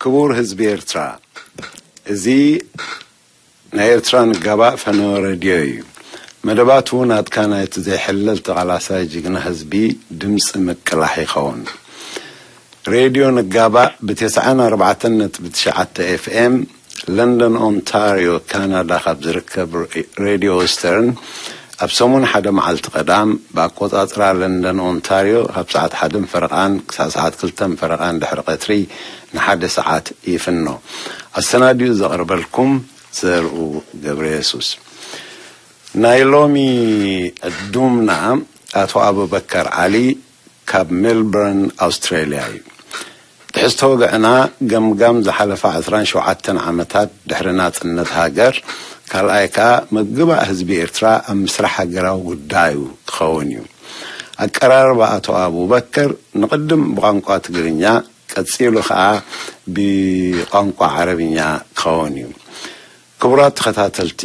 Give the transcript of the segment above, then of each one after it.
ክቡር ህዝቢ ኤርትራ፣ እዚ ናይ ኤርትራ ንጋባእ ፈነወ ሬድዮ እዩ። መደባቱ ናትካ ናይቲ ዘይሕለል ተቓላሳይ ጅግና ህዝቢ ድምፂ ምቅላሕ ይኸውን። ሬድዮ ንጋባእ ብ94.9 ኤፍኤም ለንደን ኦንታርዮ ካናዳ ካብ ዝርከብ ሬድዮ ዌስተርን ኣብ ሰሙን ሓደ መዓልቲ ቀዳም ብኣቆጻጽራ ለንደን ኦንታርዮ ካብ ሰዓት ሓደን ፈረቓን ክሳብ ሰዓት ክልተን ፈረቓን ድሕሪ ቀትሪ ንሓደ ሰዓት ይፍኖ። ኣሰናዲኡ ዘቕርበልኩም ዘርኡ ገብረ የሱስ። ናይ ሎሚ ዕዱምና ኣቶ ኣቡበከር ዓሊ ካብ ሜልበርን ኣውስትራልያ እዩ። ትሕዝቶ ወግዕና ገምጋም ዝሓለፈ ዓሰርተ ሸውዓተ ዓመታት ድሕሪ ናጽነት ሃገር፣ ካልኣይ ከኣ ምግባእ ህዝቢ ኤርትራ ኣብ ምስራሕ ሃገራዊ ጉዳዩ ክኸውን እዩ። ኣቀራርባ ኣቶ ኣቡበከር ንቕድም ብቋንቋ ትግርኛ፣ ቀጺሉ ከኣ ብቋንቋ ዓረብኛ ክኸውን እዩ። ክቡራት ተኸታተልቲ፣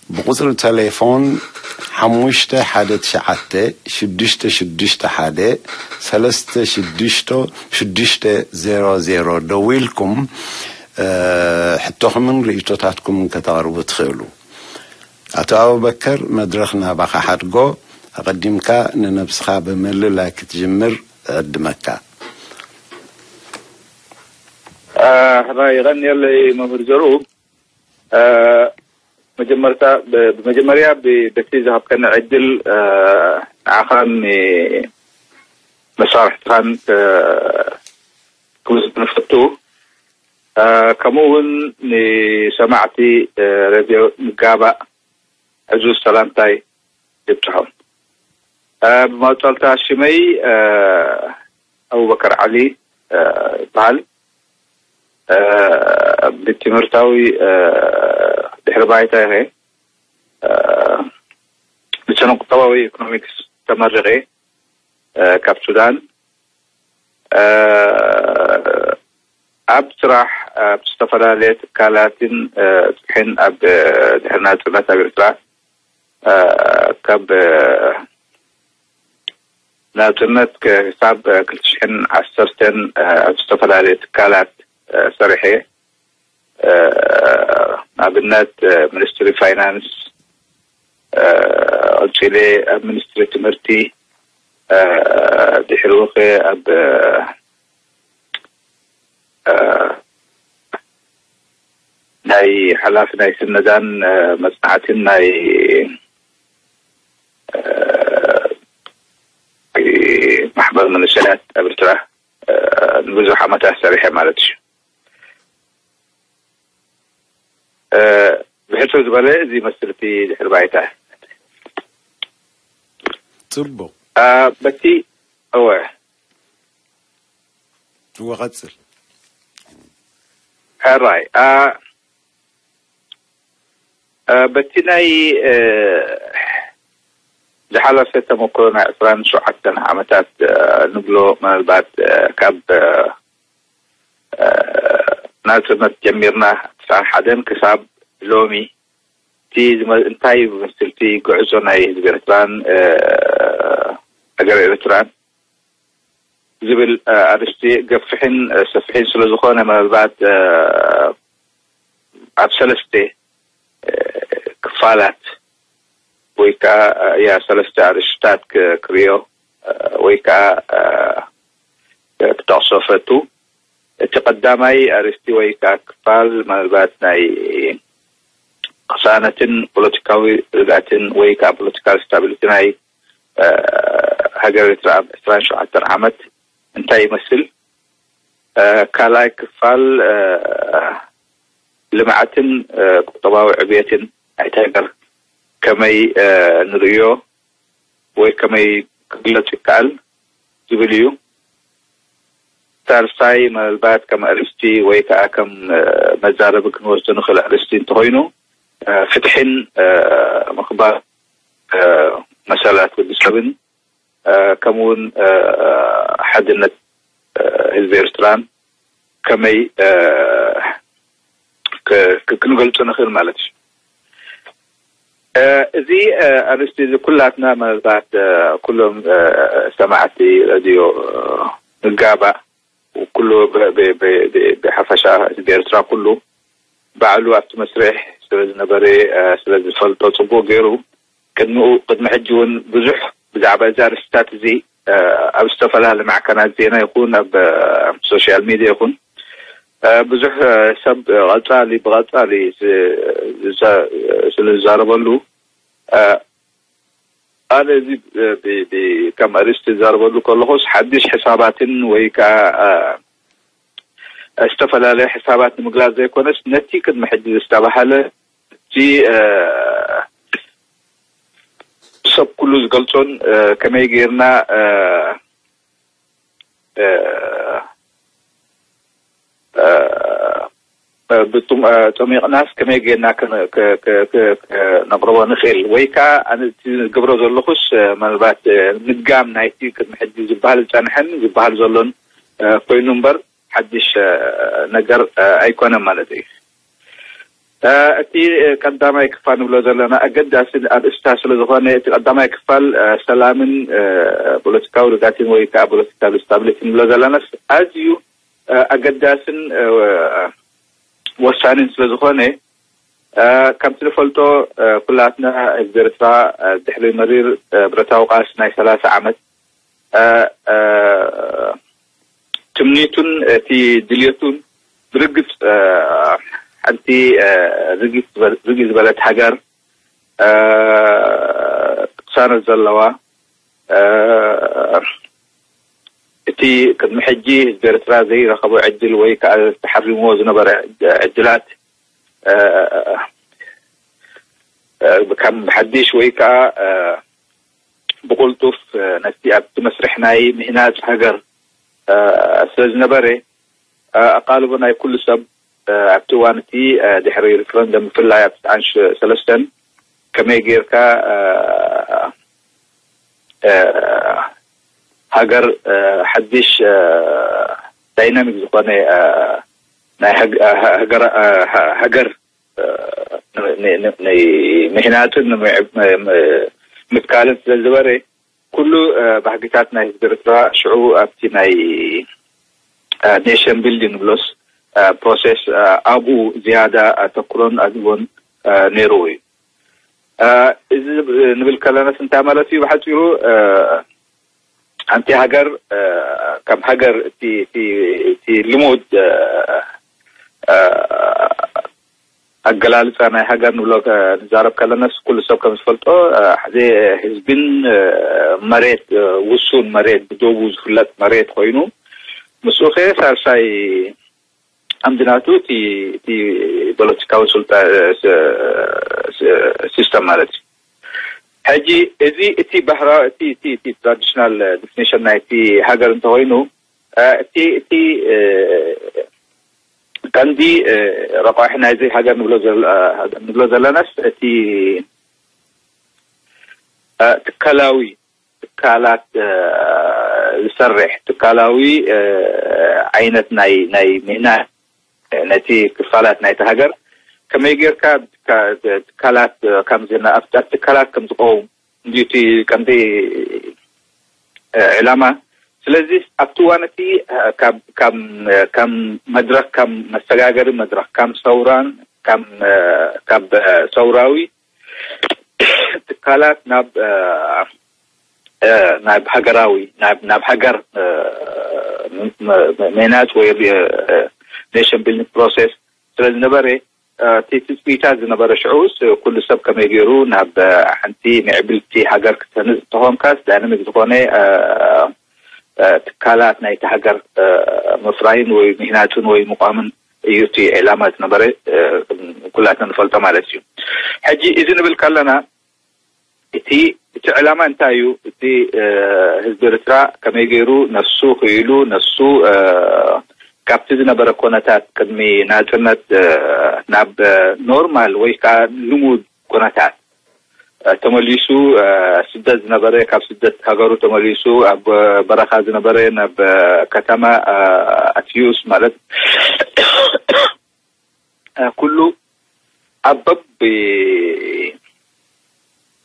ብቁጽሪ ተሌፎን ሓሙሽተ ሓደ ትሽዓተ ሽዱሽተ ሽዱሽተ ሓደ ሰለስተ ሽዱሽተ ሽዱሽተ ዜሮ ዜሮ ደዊልኩም፣ እ፣ ሕቶኹምን ርእይቶታትኩምን ከተቕርቡ ትኽእሉ። ኣቶ ኣቡበከር፣ መድረኽ ናባኻ ሓድጎ። ኣቐዲምካ ንነብስኻ ብምልላይ ክትጅምር እዕድመካ። እ፣ ሕራይ የቐንየለይ መምህር ዘርኡ። እ፣ መጀመርታ፣ ብ-፣ ብመጀመርያ ብ-፣ በቲ ዝሃብከኒ ዕድል፣ እ፣ ንዓኻን ንመሳርሕትኻን፣ እ፣ ክምስግን እፈቱ። እ፣ ከምኡ እውን ንሰማዕቲ፣ እ፣ ሬድዮ ንጋባእ ዕዙዝ ሰላምታይ ይብጽሖም። እ፣ ብማውጻልታ ሽመይ፣ እ፣ ኣቡበከር ዓሊ፣ እ፣ ይበሃል። እ፣ ብትምህርታዊ፣ እ፣ ድሕሪ ባይታ ኢኸ፣ እ፣ ብስነ ቁጠባዊ ኢኮኖሚክስ ተመሪቐ፣ እ፣ ካብ ሱዳን። እ፣ ኣብ ስራሕ ኣብ ዝተፈላለየ ትካላትን፣ እ፣ ጽፍሕን ኣብ፣ እ፣ ድሕሪ ናጽነት ኣብ ኤርትራ፣ እ፣ ካብ፣ እ፣ ናጽነት ክሳብ፣ እ፣ ክልተ ሽሕን ዓሰርተን፣ እ፣ ኣብ ዝተፈላለየ ትካላት፣ እ፣ ሰሪሐ። እ፣ ንኣብነት፣ እ፣ ሚኒስትሪ ፋይናንስ፣ እ፣ ቀጺለ ኣብ ሚኒስትሪ ትምህርቲ፣ እ፣ ድሕሪኡ ኸ ኣብ፣ እ፣ እ፣ ናይ ሓላፊ ናይ ስነዳን፣ እ፣ መጽናዕትን ናይ፣ እ፣ ማሕበር መንእሰያት ኣብ ኤርትራ፣ እ፣ ንብዙሕ ዓመታት ሰሪሐ ማለት እዩ። እ፣ ብሕጽር ዝበለ እዚ ይመስል እቲ ድሕሪ ባይታ። ጽቡቕ። እ፣ በቲ፣ እወ። እወ፣ ቀጽል። ሕራይ። እ፣ እ፣ በቲ ናይ፣ እ፣ ዝሓለፈ ተመክሮ ናይ ዕስራን ሸውዓተን ዓመታት፣ እ፣ ንብሎ ምናልባት፣ እ፣ ካብ፣ እ፣ እ፣ ናጽነት ጀሚርና ትስዓን ሓደን ክሳብ ሎሚ እቲ ዝመ-፣ እንታይ እዩ ዝመስል እቲ ጉዕዞ ናይ ህዝቢ ኤርትራን፣ እ፣ ሃገር ኤርትራን ዝብል፣ እ፣ ኣርእስቲ ገፊሕን፣ እ፣ ሰፊሕን ስለ ዝኾነ ምናልባት፣ እ፣ ኣብ ሰለስተ፣ እ፣ ክፋላት ወይ ከኣ፣ እ፣ ያ ሰለስተ ኣርእስታት ክ-፣ ክርእዮ፣ እ፣ ወይ ከኣ፣ እ፣ ክጠቕሶ ፈቱ። እቲ ቀዳማይ ኣርእስቲ ወይ ከኣ ክፋል ምናልባት ናይ ቅሳነትን ፖለቲካዊ ርግኣትን ወይ ከኣ ፖለቲካል ስታቢሊቲ ናይ፣ እ፣ ሃገር ኤርትራ ኣብ ዕስራን ሸውዓተን ዓመት እንታይ ይመስል? እ፣ ካልኣይ ክፋል፣ እ፣ ልምዓትን፣ እ፣ ቁጠባዊ ዕብየትን ናይቲ ሃገር ከመይ፣ እ፣ ንርእዮ ወይ ከመይ ክግለጽ ይከኣል ዝብል እዩ። ሳልሳይ ምናልባት ከም ኣርእስቲ ወይ ከኣ ከም፣ እ፣ መዛረቢ ክንወስዶ ንኽእል ኣርእስቲ እንተኾይኑ፣ እ፣ ፍትሕን፣ እ፣ ምኽባር፣ እ፣ መሰላት ወዲ ሰብን፣ እ፣ ከምኡውን፣ እ፣ ሓድነት፣ እ፣ ህዝቢ ኤርትራን ከመይ፣ እ፣ ክ-፣ ክ-፣ ክንገልጾ ንኽእል ማለት እዩ። እ፣ እዚ፣ እ፣ ኣርእስቲ እዚ ኩላትና ምናልባት፣ እ፣ ኩሎም፣ እ፣ ሰማዕቲ ሬድዮ፣ እ፣ ንጋባእ ኩሉ ብ- ብ- ብ- ብ- ብሓፈሻ ህዝቢ ኤርትራ ኩሉ ባዕሉ ኣብቲ መስርሕ ስለ ዝነበረ፣ እ፣ ስለ ዝፈልጦ ጽቡቕ ገይሩ፣ ቅድሚኡ፣ ቅድሚ ሕጂ እውን ብዙሕ ብዛዕባ እዚ ኣርእስታት እዚ፣ እ፣ ኣብ ዝተፈላለዩ ማዕከናት ዜና ይኹን ኣብ፣ እ፣ ሶሻል ሚድያ ይኹን፣ እ፣ ብዙሕ፣ እ፣ ሰብ፣ እ፣ ቀጻሊ ብቐጻሊ ዝ- ዝዛ- ስለ ዝዛረበሉ፣ እ፣ ኣነ እዚ ብ- ብ- ብ- ከም ኣርእስቲ ዝዛረበሉ ከለኹስ ሓድሽ ሕሳባትን ወይ ከዓ፣ እ፣ ዝተፈላለየ ሕሳባት ንምግላጽ ዘይኮነስ፣ ነቲ ቅድሚ ሕጂ ዝተባህለ፣ እቲ፣ እ፣ ሰብ ኩሉ ዝገልጾን፣ እ፣ ከመይ ጌርና፣ እ፣ እ፣ እ፣ ብጥም- እ፣ ጠሚቕናስ ከመይ ጌርና ከነ- ከ- ከ- ከ- ከነቕርቦ ንኽእል? ወይ ከዓ ኣነ እቲ ዝገብሮ ዘለኹስ፣ እ፣ ምናልባት፣ እ፣ ምድጋም ናይቲ ቅድሚ ሕጂ ዝበሃል ዝጸንሐን ዝበሃል ዘሎን፣ እ፣ ኮይኑ እምበር፣ ሓድሽ፣ እ፣ ነገር፣ እ፣ ኣይኮነን ማለት እዩ። እ፣ እቲ፣ እ፣ ቀዳማይ ክፋል ንብሎ ዘለና ኣገዳሲ ኣርእስታ ስለ ዝኾነ፣ እቲ ቀዳማይ ክፋል፣ እ፣ ሰላምን፣ እ፣ ፖለቲካዊ ርጋትን ወይ ከዓ ፖለቲካል ስታቢሊቲ ንብሎ ዘለናስ ኣዝዩ፣ እ፣ ኣገዳስን፣ እ፣ ወሳንን ስለ ዝኾነ፣ እ፣ ከምቲ ንፈልጦ፣ እ፣ ኩላትና ህዝቢ ኤርትራ፣ እ፣ ድሕሪ መሪር፣ እ፣ ብረታዊ ቃልሲ ናይ ሰላሳ ዓመት፣ እ፣ እ፣ ትምኒቱን እቲ ድልየቱን ብርግጽ፣ እ፣ ሓንቲ፣ እ፣ ርግእ ዝበል- ርግእ ዝበለት ሃገር፣ እ፣ ቅሳነት ዘለዋ፣ እ፣ እቲ ቅድሚ ሕጂ ህዝቢ ኤርትራ ዘይረኸቦ ዕድል ወይ ከዓ ተሓሪምዎ ዝነበረ ዕድላት፣ እ፣ እ፣ ከም ሓድሽ ወይ ከዓ፣ እ፣ ብቕልጡፍ፣ እ፣ ነቲ ኣብቲ መስርሕ ናይ ምህናጽ ሃገር፣ እ፣ ስለ ዝነበረ፣ እ፣ ኣቓልቦ ናይ ኩሉ ሰብ፣ እ፣ ኣብቲ እዋን እቲ፣ እ፣ ድሕሪ ሪፍረንደም ብፍላይ ኣብ ትስዓን ሰለስተን ከመይ ጌርካ፣ እ፣ እ፣ ሃገር፣ እ፣ ሓድሽ፣ እ፣ ዳይናሚክ ዝኾነ፣ እ፣ ናይ ሃግ- እ፣ ሃገር፣ እ፣ ሃ- ሃገር፣ እ፣ ን- ን- ን- ንምህናጽን ንምዕ- ም- ም- ምትካልን ስለ ዝበረ፣ ኩሉ፣ እ፣ ባህግታት ናይ ህዝቢ ኤርትራ ሽዑ ኣብቲ ናይ፣ እ፣ ኔሽን ቢልዲንግ ንብሎስ፣ እ፣ ፕሮሴስ፣ እ፣ ኣብኡ ዝያዳ ኣተኩሮን ኣድልቦን፣ እ፣ ነይርዎ እዩ። እ፣ እዚ ንብል ከለናስ እንታይ ማለት እዩ? ብሓጺሩ፣ እ፣ ሓንቲ ሃገር፣ እ፣ ከም ሃገር እቲ፣ እቲ፣ እቲ ልሙድ፣ እ፣ እ፣ ኣገላልጻ ናይ ሃገር ንብሎ ከ- ንዛረብ ከለናስ ኩሉ ሰብ ከም ዝፈልጦ፣ እ፣ ሓደ ህዝብን፣ እ፣ መሬት፣ እ፣ ውሱን መሬት፣ ብደቡ ዝፍለጥ መሬት ኮይኑ፣ ምስኡ ከ ሳልሳይ ዓምዲ ናቱ እቲ፣ እቲ ፖለቲካዊ ስልጣ- ስ- ስ- ሲስተም ማለት እዩ። ሕጂ እዚ እቲ ባህራዊ፣ እቲ፣ እቲ፣ እቲ ትራዲሽናል ዲፊኒሽን ናይቲ ሃገር እንተኮይኑ፣ እ፣ እቲ፣ እቲ፣ እ፣ ቀንዲ፣ እ፣ ረቋሒ ናይዚ ሃገር ንብሎ ዘለ- እ፣ ንብሎ ዘለናስ እቲ፣ እ፣ ትካላዊ ትካላት፣ እ፣ ዝሰርሕ ትካላዊ፣ እ፣ ዓይነት ናይ፣ ናይ ምህናጽ፣ እ፣ ነቲ ክፋላት ናይቲ ሃገር ከመይ ጌርካ ትካ- ትካላት፣ እ፣ ከም ዝና- ኣብ ኣብ ትካላት ከም ዝቀውም እንድዩ እቲ ቀንዲ፣ እ፣ ዕላማ። ስለዚ ኣብቲ እዋን እቲ፣ እ፣ ካብ፣ ካብ፣ እ፣ ከም መድረኽ፣ ከም መሰጋገሪ መድረኽ፣ ከም ሰውራን፣ ከም፣ እ፣ ካብ፣ እ፣ ሰውራዊ ትካላት ናብ፣ እ፣ እ፣ ናብ ሃገራዊ፣ ናብ፣ ናብ ሃገር፣ እ፣ ም- ም- ምህናጽ ወይ፣ እ፣ ኔሽን ቢልዲንግ ፕሮሴስ ስለ ዝነበረ፣ እ፣ እቲ ትጽቢታት ዝነበረ ሽዑስ ኩሉ ሰብ ከመይ ገይሩ ናብ፣ እ፣ ሓንቲ ምዕብልቲ ሃገር ክትህንጽ እንተኾንካስ ዳይናሚክ ዝኾነ፣ እ፣ እ፣ ትካላት ናይቲ ሃገር፣ እ፣ ምፍራይን ወይ ምህናጽን ወይ ምቋምን እዩ እቲ ዕላማ ዝነበረ፣ እ፣ ኩላትና ንፈልጦ ማለት እዩ። ሕጂ እዚ ንብል ከለና እቲ፣ እቲ ዕላማ እንታይ እዩ? እቲ፣ እ፣ ህዝቢ ኤርትራ ከመይ ገይሩ ነፍሱ ክኢሉ፣ ነፍሱ፣ እ፣ ካብቲ ዝነበረ ኮነታት ቅድሚ ናጽነት፣ እ፣ ናብ፣ እ፣ ኖርማል ወይ ከዓ ልሙድ ኮነታት፣ እ፣ ተመሊሱ፣ እ፣ ስደት ዝነበረ ካብ ስደት ሃገሩ ተመሊሱ ኣብ፣ እ፣ በረኻ ዝነበረ ናብ፣ እ፣ ከተማ፣ እ፣ ኣትዩስ ማለት፣ እ፣ ኩሉ ኣብ በቢ፣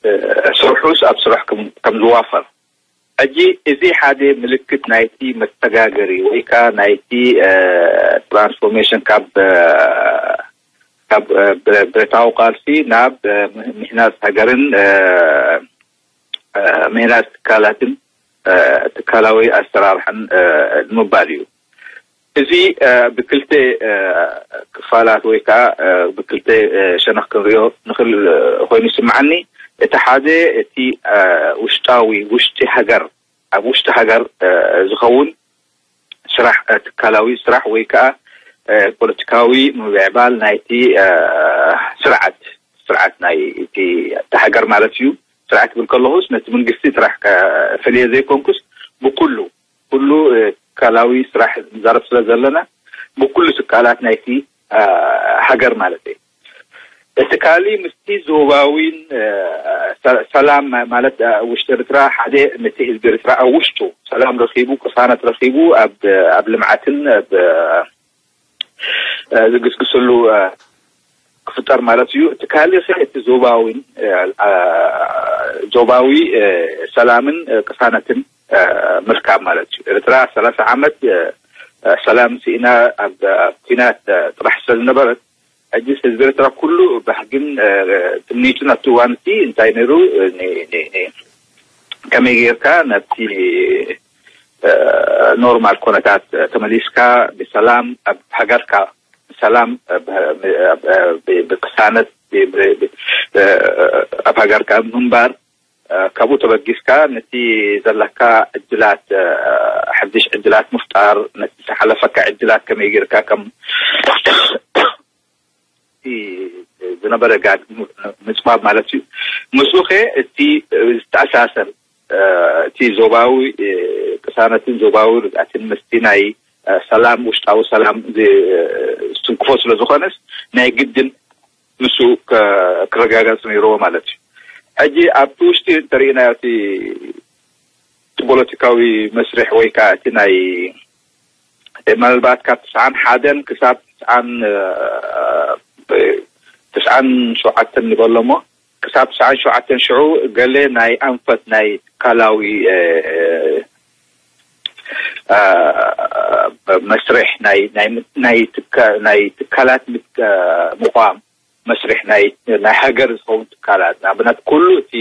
እ፣ ስርሑስ ኣብ ስራሕ ከም፣ ከም ዝዋፈር ሕጂ እዚ ሓደ ምልክት ናይቲ መሰጋገሪ ወይ ከዓ ናይቲ ትራንስፎርሜሽን ካብ ካብ ብረታዊ ቃልሲ ናብ ምህናፅ ሃገርን ምህናፅ ትካላትን ትካላዊ ኣሰራርሕን ንምባል እዩ። እዚ ብክልተ ክፋላት ወይ ከዓ ብክልተ ሸነኽ ክንሪኦ ንኽእል ኮይኑ ይስምዓኒ። እቲ ሓደ እቲ ውሽጣዊ ውሽጢ ሃገር ኣብ ውሽጢ ሃገር ዝኸውን ስራሕ ትካላዊ ስራሕ ወይ ከዓ ፖለቲካዊ ምብዕባል ናይቲ ስርዓት ስርዓት ናይ እቲ ሃገር ማለት እዩ። ስርዓት ክብል ከለኹስ ነቲ መንግስቲ ስራሕ ፈልየ ዘይኮንኩስ ብኩሉ ኩሉ ትካላዊ ስራሕ ንዛረብ ስለ ዘለና ብኩሉ ትካላት ናይቲ ሃገር ማለት እዩ። እቲ ካሊ ምስቲ ዞባዊን ሰላም ማለት ውሽጢ ኤርትራ ሓደ ነቲ ህዝቢ ኤርትራ ኣብ ውሽጡ ሰላም ረኺቡ ቅሳነት ረኺቡ ኣብ ልምዓትን ዝግስግስሉ ክፍጠር ማለት እዩ። እቲ ካልእ ኸ እቲ ዞባዊን ዞባዊ ሰላምን ቅሳነትን ምርካብ ማለት እዩ። ኤርትራ ሰላሳ ዓመት ሰላም ስኢና ኣብ ኩናት ጥራሕ ስለ ዝነበረት ሕጂ ህዝቢ ኤርትራ ኩሉ ባህግን ትምኒቱን ኣብቲ እዋን እቲ እንታይ ነይሩ ከመይ ጌርካ ናብቲ ኖርማል ኮነታት ተመሊስካ ብሰላም ኣብ ሃገርካ ብሰላም ብቅሳነት ኣብ ሃገርካ ምንባር ካብኡ ተበጊስካ ነቲ ዘለካ ዕድላት ሓድሽ ዕድላት ምፍጣር ነቲ ዝሓለፈካ ዕድላት ከመይ ጌርካ ከም ዝነበረ ጋድ ምፅባብ ማለት እዩ። ምስኡ ኸ እቲ ዝተኣሳሰር እቲ ዞባዊ ቅሳነትን ዞባዊ ርግኣትን ምስቲ ናይ ሰላም ውሽጣዊ ሰላም ዝትንክፎ ስለ ዝኾነስ ናይ ግድን ምስ ክረጋገፅ ነይርዎ ማለት እዩ። ሕጂ ኣብቲ ውሽጢ እንተሪእናዮ እቲ ፖለቲካዊ መስርሕ ወይ ከዓ እቲ ናይ ምናልባት ካብ ትስዓን ሓደን ክሳብ ትስዓን ትስዓን ሸውዓተን ንበሎ እሞ ክሳብ ትስዓን ሸውዓተን ሽዑ ገለ ናይ ኣንፈት ናይ ትካላዊ መስርሕ ናይ ናይ ትካላት ምቋም መስርሕ ናይ ናይ ሃገር ዝኸውን ትካላት ንኣብነት ኩሉ እቲ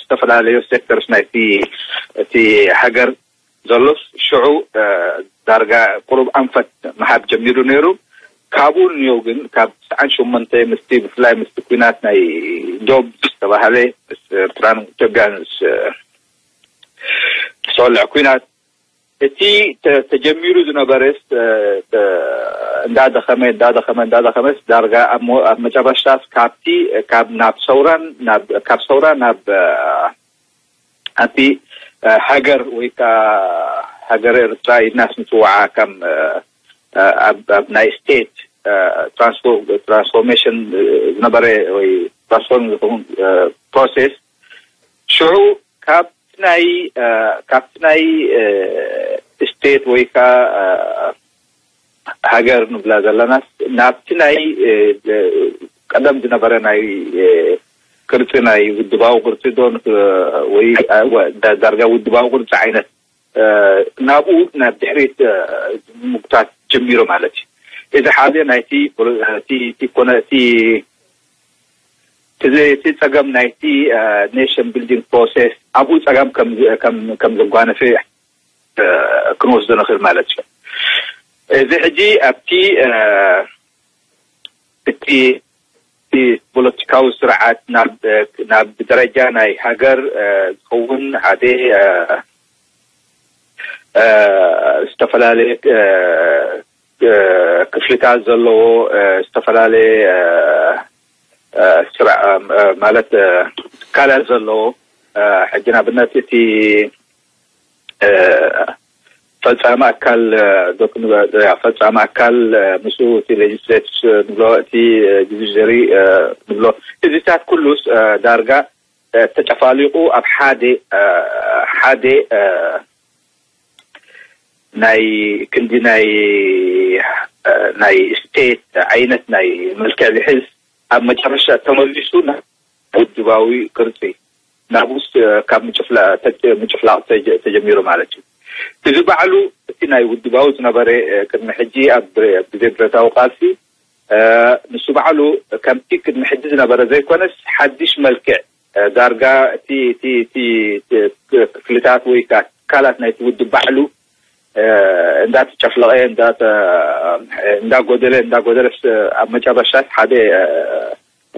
ዝተፈላለዩ ሴክተርስ ናይ እቲ ሃገር ዘሎስ ሽዑ ዳርጋ ቁሩብ ኣንፈት ምሃብ ጀሚሩ ነይሩ። ካብኡ ንዮ ግን ካብ ትስዓን ሸሞንተ ምስቲ ብፍላይ ምስቲ ኩናት ናይ ዶብ ዝተባሃለ ምስ ኤርትራን ኢትዮጵያን ዝተወልዐ ኩናት እቲ ተጀሚሩ ዝነበረስ እንዳደኸመ እንዳደኸመ እንዳደኸመስ ዳርጋ ኣብ መጨረሽታስ ካብቲ ካብ ናብ ሰውራን ካብ ሰውራ ናብ ኣቲ ሃገር ወይ ከዓ ሃገር ኤርትራ ኢድናስ ምፅዋዓ ከም ኣብ ናይ ስቴት ትራንስፎርሜሽን ዝነበረ ወይ ትራንስፎርም ዝኸውን ፕሮሴስ ሽዑ ካብ ናይ ካብቲ ናይ ስቴት ወይ ከዓ ሃገር ንብላ ዘለና ናብቲ ናይ ቀደም ዝነበረ ናይ ቅርፂ ናይ ውድባዊ ቅርፂ ዶ ወይ ዳርጋ ውድባዊ ቅርፂ ዓይነት ናብኡ ናብ ድሕሪት ምጉታት ጀሚሩ ማለት እዩ። እዚ ሓደ ናይቲ ኮነ እቲ እቲ ጸገም ናይቲ ኔሽን ቢልዲንግ ፕሮሴስ ኣብኡ ጸገም ከም ዘጓነፈ ክንወስዶ ንኽእል ማለት እዩ። እዚ ሕጂ ኣብቲ እቲ ፖለቲካዊ ስርዓት ናብ ደረጃ ናይ ሃገር ዝኸውን ሓደ ዝተፈላለየ ክፍልታት ዘለዎ ዝተፈላለየ ስራ ማለት ትካላት ዘለዎ ሕጂ ንኣብነት እቲ ፈጻሚ ኣካል ፈጻሚ ኣካል ምስኡ እቲ ሌጅስሌቲቭ ንብሎ እቲ ጁዲሸሪ ንብሎ እዚታት ኩሉስ ዳርጋ ተጨፋሊቁ ኣብ ሓደ ሓደ ናይ ክንዲ ናይ ናይ ስቴት ዓይነት ናይ መልክዕ ዝሕዝ ኣብ መጨረሻ ተመሊሱ ውድባዊ ቅርፂ ናብኡስ ካብ ምጭፍላቕ ተጀሚሩ ማለት እዩ። እዚ ባዕሉ እቲ ናይ ውድባዊ ዝነበረ ቅድሚ ሕጂ ኣብ ግዜ ብረታዊ ቃልሲ ንሱ ባዕሉ ከምቲ ቅድሚ ሕጂ ዝነበረ ዘይኮነስ ሓድሽ መልክዕ ዳርጋ እቲ ክፍልታት ወይ ትካላት ናይቲ ውድብ ባዕሉ እንዳተጨፍለቐ እንዳጎደለ እንዳጎደለስ ኣብ መጨረሻት ሓደ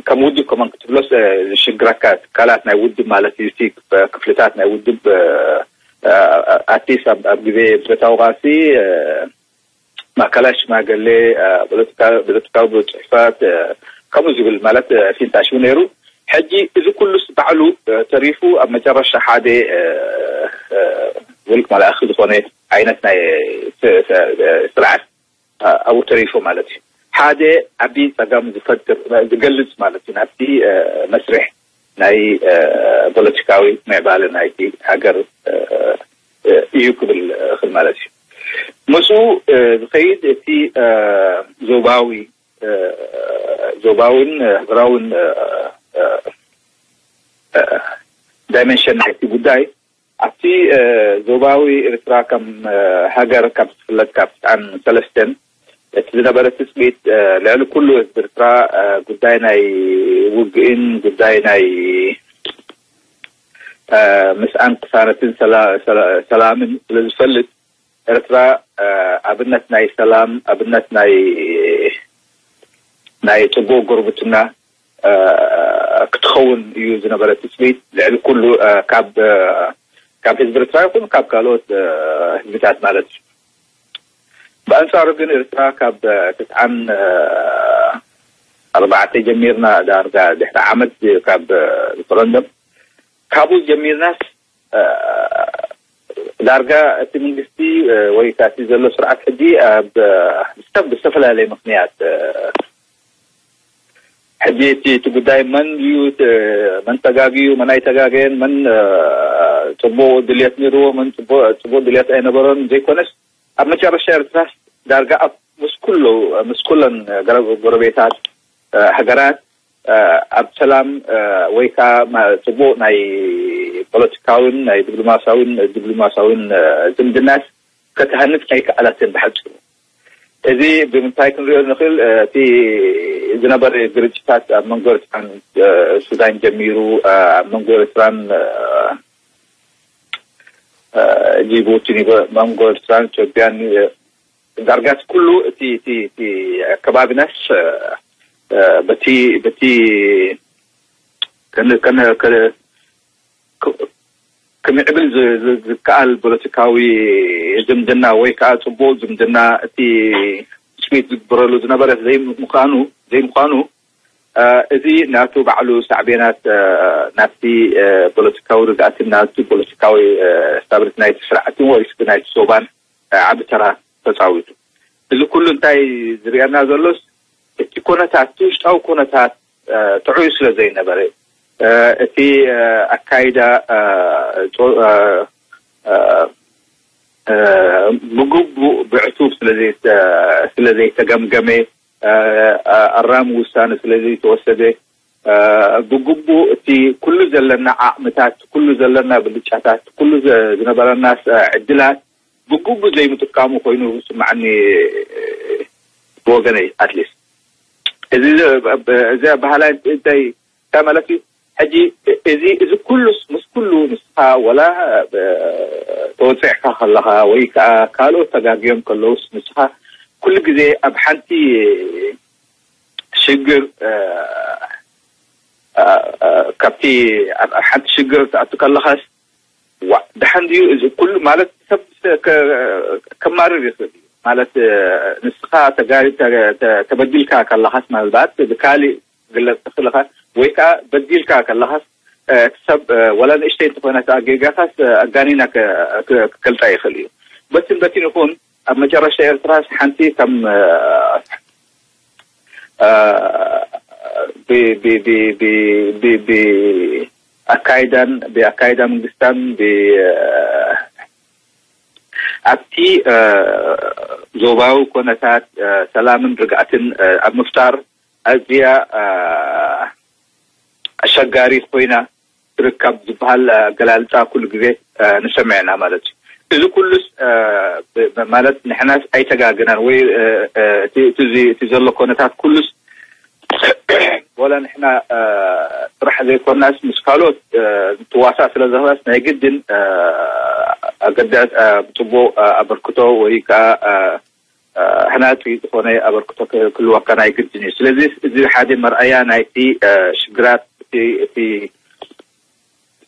ከም ውድብ ከመን ክትብሎስ ዝሽግረካ ትካላት ናይ ውድብ ማለት እዩ። ክፍልታት ናይ ውድብ ኣቲስ ኣብ ግዜ ብረታዊ ቃልሲ ማእከላይ ሽማግሌ፣ ፖለቲካዊ ቤት ጽሕፈት ከምኡ ዝብል ማለት ፊንታሽው ነይሩ። ሕጂ እዚ ኩሉስ ባዕሉ ተሪፉ ኣብ መጨረሻ ሓደ ውልቅ መላእኺ ዝኾነ ዓይነት ናይ ስርዓት ኣብኡ ተሪፉ ማለት እዩ። ሓደ ዓቢ ጸገም ዝፈጥር ዝገልጽ ማለት እዩ ናብቲ መስርሕ ናይ ፖለቲካዊ ምዕባለ ናይቲ ሃገር እዩ ክብል ክል ማለት እዩ። ምስኡ ዝኸይድ እቲ ዞባዊ ዞባውን ሃገራውን ዳይመንሽን ናይቲ ጉዳይ ኣብቲ ዞባዊ ኤርትራ ከም ሃገር ካብ ዝፍለጥ ካብ ትስዓን ሰለስተን እቲ ዝነበረ ትጽቢት ልዕሊ ኩሉ ህዝቢ ኤርትራ ጉዳይ ናይ ውግእን ጉዳይ ናይ ምስኣን ቅሳነትን ሰላምን ስለ ዝፈልጥ ኤርትራ ኣብነት ናይ ሰላም ኣብነት ናይ ናይ ጽቡቕ ጉርብትና ክትኸውን እዩ ዝነበረ ትጽቢት ልዕሊ ኩሉ ካብ ካብ ህዝቢ ኤርትራ ይኹን ካብ ካልኦት ህዝብታት ማለት እዩ። ብኣንጻሩ ግን ኤርትራ ካብ ትስዓን ኣርባዕተ ጀሚርና ዳርጋ ድሕሪ ዓመት ካብ ሪፈረንደም ካብኡ ጀሚርናስ ዳርጋ እቲ መንግስቲ ወይ ካቲ ዘሎ ስርዓት ሕጂ ኣብ ብዝተፈላለየ ምክንያት ሕጂ እቲ እቲ ጉዳይ መን እዩ መን ተጋግዩ መን ኣይተጋገየን መን ጽቡቕ ድልየት ነይርዎ መን ጽቡቕ ድልየት ኣይነበሮን ዘይኮነስ ኣብ መጨረሻ ኤርትራስ ዳርጋ ኣብ ምስ ኩሉ ምስ ኩለን ጎረቤታት ሃገራት ኣብ ሰላም ወይ ከዓ ጽቡቕ ናይ ፖለቲካዊን ናይ ዲፕሎማሲያዊን ዲፕሎማሲያዊን ዝምድናስ ከተሃንጽ ኣይከኣላትን ብሓፂሩ። እዚ ብምንታይ ክንሪኦ ንኽእል? እቲ ዝነበረ ግርጭታት ኣብ መንጎ ኤርትራን ሱዳን ጀሚሩ ኣብ መንጎ ኤርትራን ጂቡቲን መንጎ ኤርትራን ኢትዮጵያን ዳርጋስ ኩሉ እቲ እቲ እቲ ከባቢናስ በቲ በቲ ክምዕብል ዝከኣል ፖለቲካዊ ዝምድና ወይ ከዓ ፅቡቅ ዝምድና እቲ ስዊት ዝግበረሉ ዝነበረ ዘይምኳኑ ዘይምኳኑ እዚ ናቱ ባዕሉ ሳዕቤናት ናብቲ ፖለቲካዊ ርግኣትን ናቱ ፖለቲካዊ ስታብሊቲ ናይቲ ስርዓትን ወይ ናይቲ ሶባን ዓቢ ተራ ተጻዊቱ። እዚ ኩሉ እንታይ ዝርእየና ዘሎስ እቲ ኩነታት እቲ ውሽጣዊ ኩነታት ጥዑይ ስለ ዘይነበረ እቲ ኣካይዳ ብግቡእ ብዕቱብ ስለ ዘይተገምገመ ኣራሚ ውሳነ ስለ ዘይተወሰደ ብግቡእ እቲ ኩሉ ዘለና ዓቕምታት ኩሉ ዘለና ብልጫታት ኩሉ ዝነበረና ዕድላት ብግቡእ ዘይምጥቃሙ ኮይኑ ዝስማዓኒ ብወገነይ ኣትሊስት እዚ እዚ ኣባህላይ እንታይ እንታይ ማለት እዩ ሕጂ እዚ እዚ ኩሉስ ምስ ኩሉ ንስኻ ወላ ተወፅዕካ ከለኻ ወይ ከዓ ካልኦት ተጋግዮም ከለውስ ንስኻ ኩሉ ግዜ ኣብ ሓንቲ ሽግር ካብቲ ኣብ ሓንቲ ሽግር ትኣቱ ከለኻስ ዋ ደሓን ድዩ እዚ ኩሉ ማለት ሰብ ከማርር ይኽእል እዩ ማለት ንስኻ ተበዲልካ ከለኻስ ምናልባት ብካሊእ ግለፅ ትኽእል ኢኻ ወይ ከዓ በዲልካ ከለኻስ እቲ ሰብ ወላ ንእሽተይ እንተኾይና ጌጋኻስ ኣጋኒና ክገልፃ ይኽእል እዩ በትን በትን ይኹን ኣብ መጨረሻ ኤርትራስ ሓንቲ ከም ብኣካይዳን ብኣካይዳ መንግስታን ኣብቲ ዞባዊ ኮነታት ሰላምን ርግኣትን ኣብ ምፍጣር ኣዝያ ኣሸጋሪ ኮይና ትርከብ ዝበሃል ኣገላልጻ ኩሉ ግዜ ንሰምዕ ኢና ማለት እዩ። እዚ ኩሉስ ማለት ንሕናስ ኣይተጋገናን ወይ እቲ ዘሎ ኮነታት ኩሉስ ወላ ንሕና ጥራሕ ዘይኮናስ ምስ ካልኦት ትዋሳእ ስለ ዘኽእላስ ናይ ግድን ኣገዳስ ብፅቡቅ ኣበርክቶ ወይ ከዓ ህናፂ ዝኾነ ኣበርክቶ ክህልወካ ናይ ግድን እዩ። ስለዚ እዚ ሓደ መርኣያ ናይቲ ሽግራት እቲ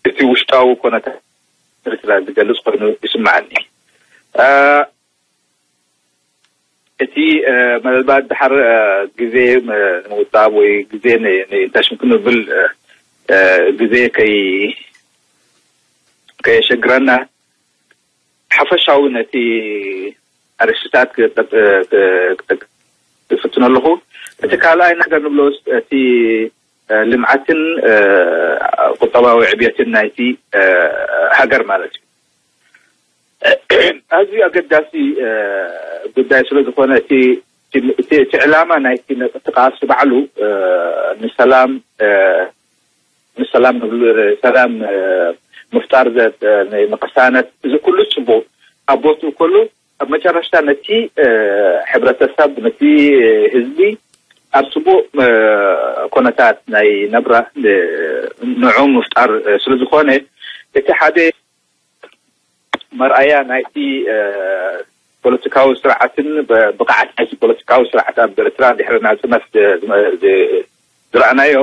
እቲ ውሽጣዊ ኮነታት ኤርትራ ዝገልጽ ኮይኑ ይስምዓኒ። እቲ ምናልባት ድሓር ግዜ ንምውጻብ ወይ ግዜ ንኢንተሽን ክንብል ግዜ ከይ ከየሸግረና ሓፈሻዊ ነቲ ኣርእስታት ክፍትን ኣለኹ። እቲ ካልኣይ ነገር ንብሎ እቲ ልምዓትን ቁጠባዊ ዕብየትን ናይቲ ሃገር ማለት እዩ። ኣዝዩ ኣገዳሲ ጉዳይ ስለ ዝኾነ እቲ እቲ ዕላማ ናይቲ ቃልሲ ባዕሉ ንሰላም ንሰላም ንብሉ ሰላም ምፍጣር ንቅሳነት እዚ ኩሉ ፅቡቅ ኣብ ቦትኡ ከሉ ኣብ መጨረሽታ ነቲ ሕብረተሰብ ነቲ ህዝቢ ኣብ ፅቡቅ ኮነታት ናይ ነብራ ንዑ ምፍጣር ስለዝኾነ እቲ ሓደ መርኣያ ናይቲ ፖለቲካዊ ስርዓትን ብቕዓት ናይቲ ፖለቲካዊ ስርዓት ኣብ ኤርትራ ድሕሪ ናጽነት ዝረኣናዮ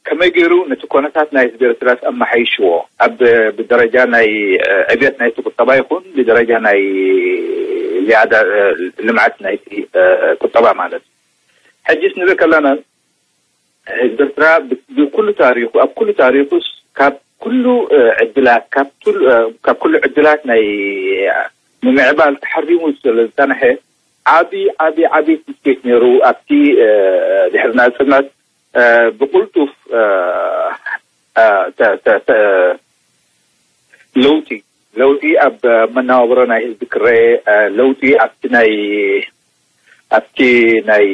ከመይ ገይሩ ነቲ ኮነታት ናይ ህዝቢ ኤርትራ ኣመሓይሽዎ ኣብ ብደረጃ ናይ ዕብየት ናይቲ ቁጠባ ይኹን ብደረጃ ናይ ዝያዳ ልምዓት ናይቲ ቁጠባ ማለት ሕጂስ ንርኢ ከለና ህዝቢ ኤርትራ ብኩሉ ታሪኹ ኣብ ኩሉ ታሪኹስ ካብ ኩሉ ዕድላት ካብ ኩሉ ዕድላት ናይ ምምዕባል ተሓሪሙ ስለ ዝፀንሐ ዓቢ ዓቢ ዓቢ ትስኬት ነይሩ ኣብቲ ድሕሪ ናፅነት ብቁልጡፍ ለውጢ ለውጢ ኣብ መናባብሮ ናይ ህዝቢ ክረአ ለውጢ ኣብቲ ናይ ኣብቲ ናይ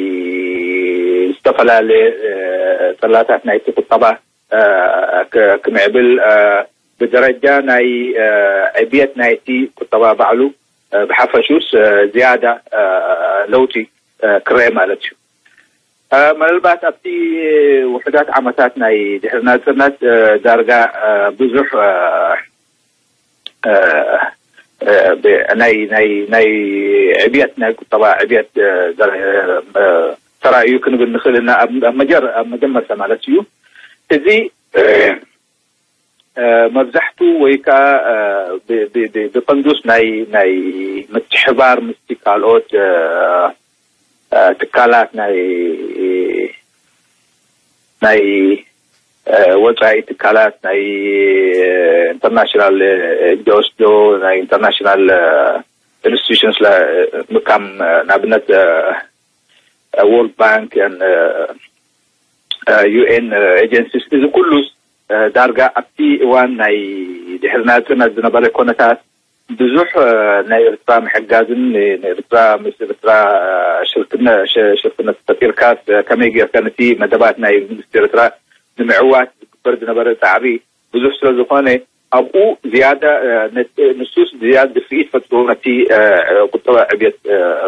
ዝተፈላለየ ጸላታት ናይቲ ቁጠባ ክምዕብል ብደረጃ ናይ ዕብየት ናይቲ ቁጠባ ባዕሉ ብሓፈሹስ ዝያዳ ለውጢ ክረአ ማለት እዩ። ምናልባት ኣብቲ ውሕዳት ዓመታት ናይ ድሕሪ ናጽነት ዳርጋ ብዙሕ ናይ ናይ ናይ ዕብየት ናይ ቁጠባ ዕብየት ተራእዩ ክንብል ንኽእል እና ኣብ መጀር ኣብ መጀመርታ ማለት እዩ። እዚ መብዛሕቱ ወይ ከዓ ብቀንዱስ ናይ ናይ ምትሕባር ምስቲ ካልኦት ትካላት ናይ ናይ ወፃኢ ትካላት ናይ ኢንተርናሽናል ኤንጂኦስ ዶ ናይ ኢንተርናሽናል ኢንስቲቱሽንስ ምካም ንኣብነት ወርልድ ባንክ ዩኤን ኤጀንሲስ እዚ ኩሉ ዳርጋ ኣብቲ እዋን ናይ ድሕሪ ናፅነት ዝነበረ ኮነታት ብዙሕ ናይ ኤርትራ ምሕጋዝን ንኤርትራ ምስ ኤርትራ ሽርክነ ሽርክነት ፈጢርካ ከመይ ጌርካ ነቲ መደባት ናይ መንግስቲ ኤርትራ ንምዕዋት ዝግበር ዝነበረ ፃዕሪ ብዙሕ ስለ ዝኾነ ኣብኡ ዝያዳ ንሱስ ዝያድ ድፍኢት ፈጥሩ ነቲ ቁጠባ ዕብየት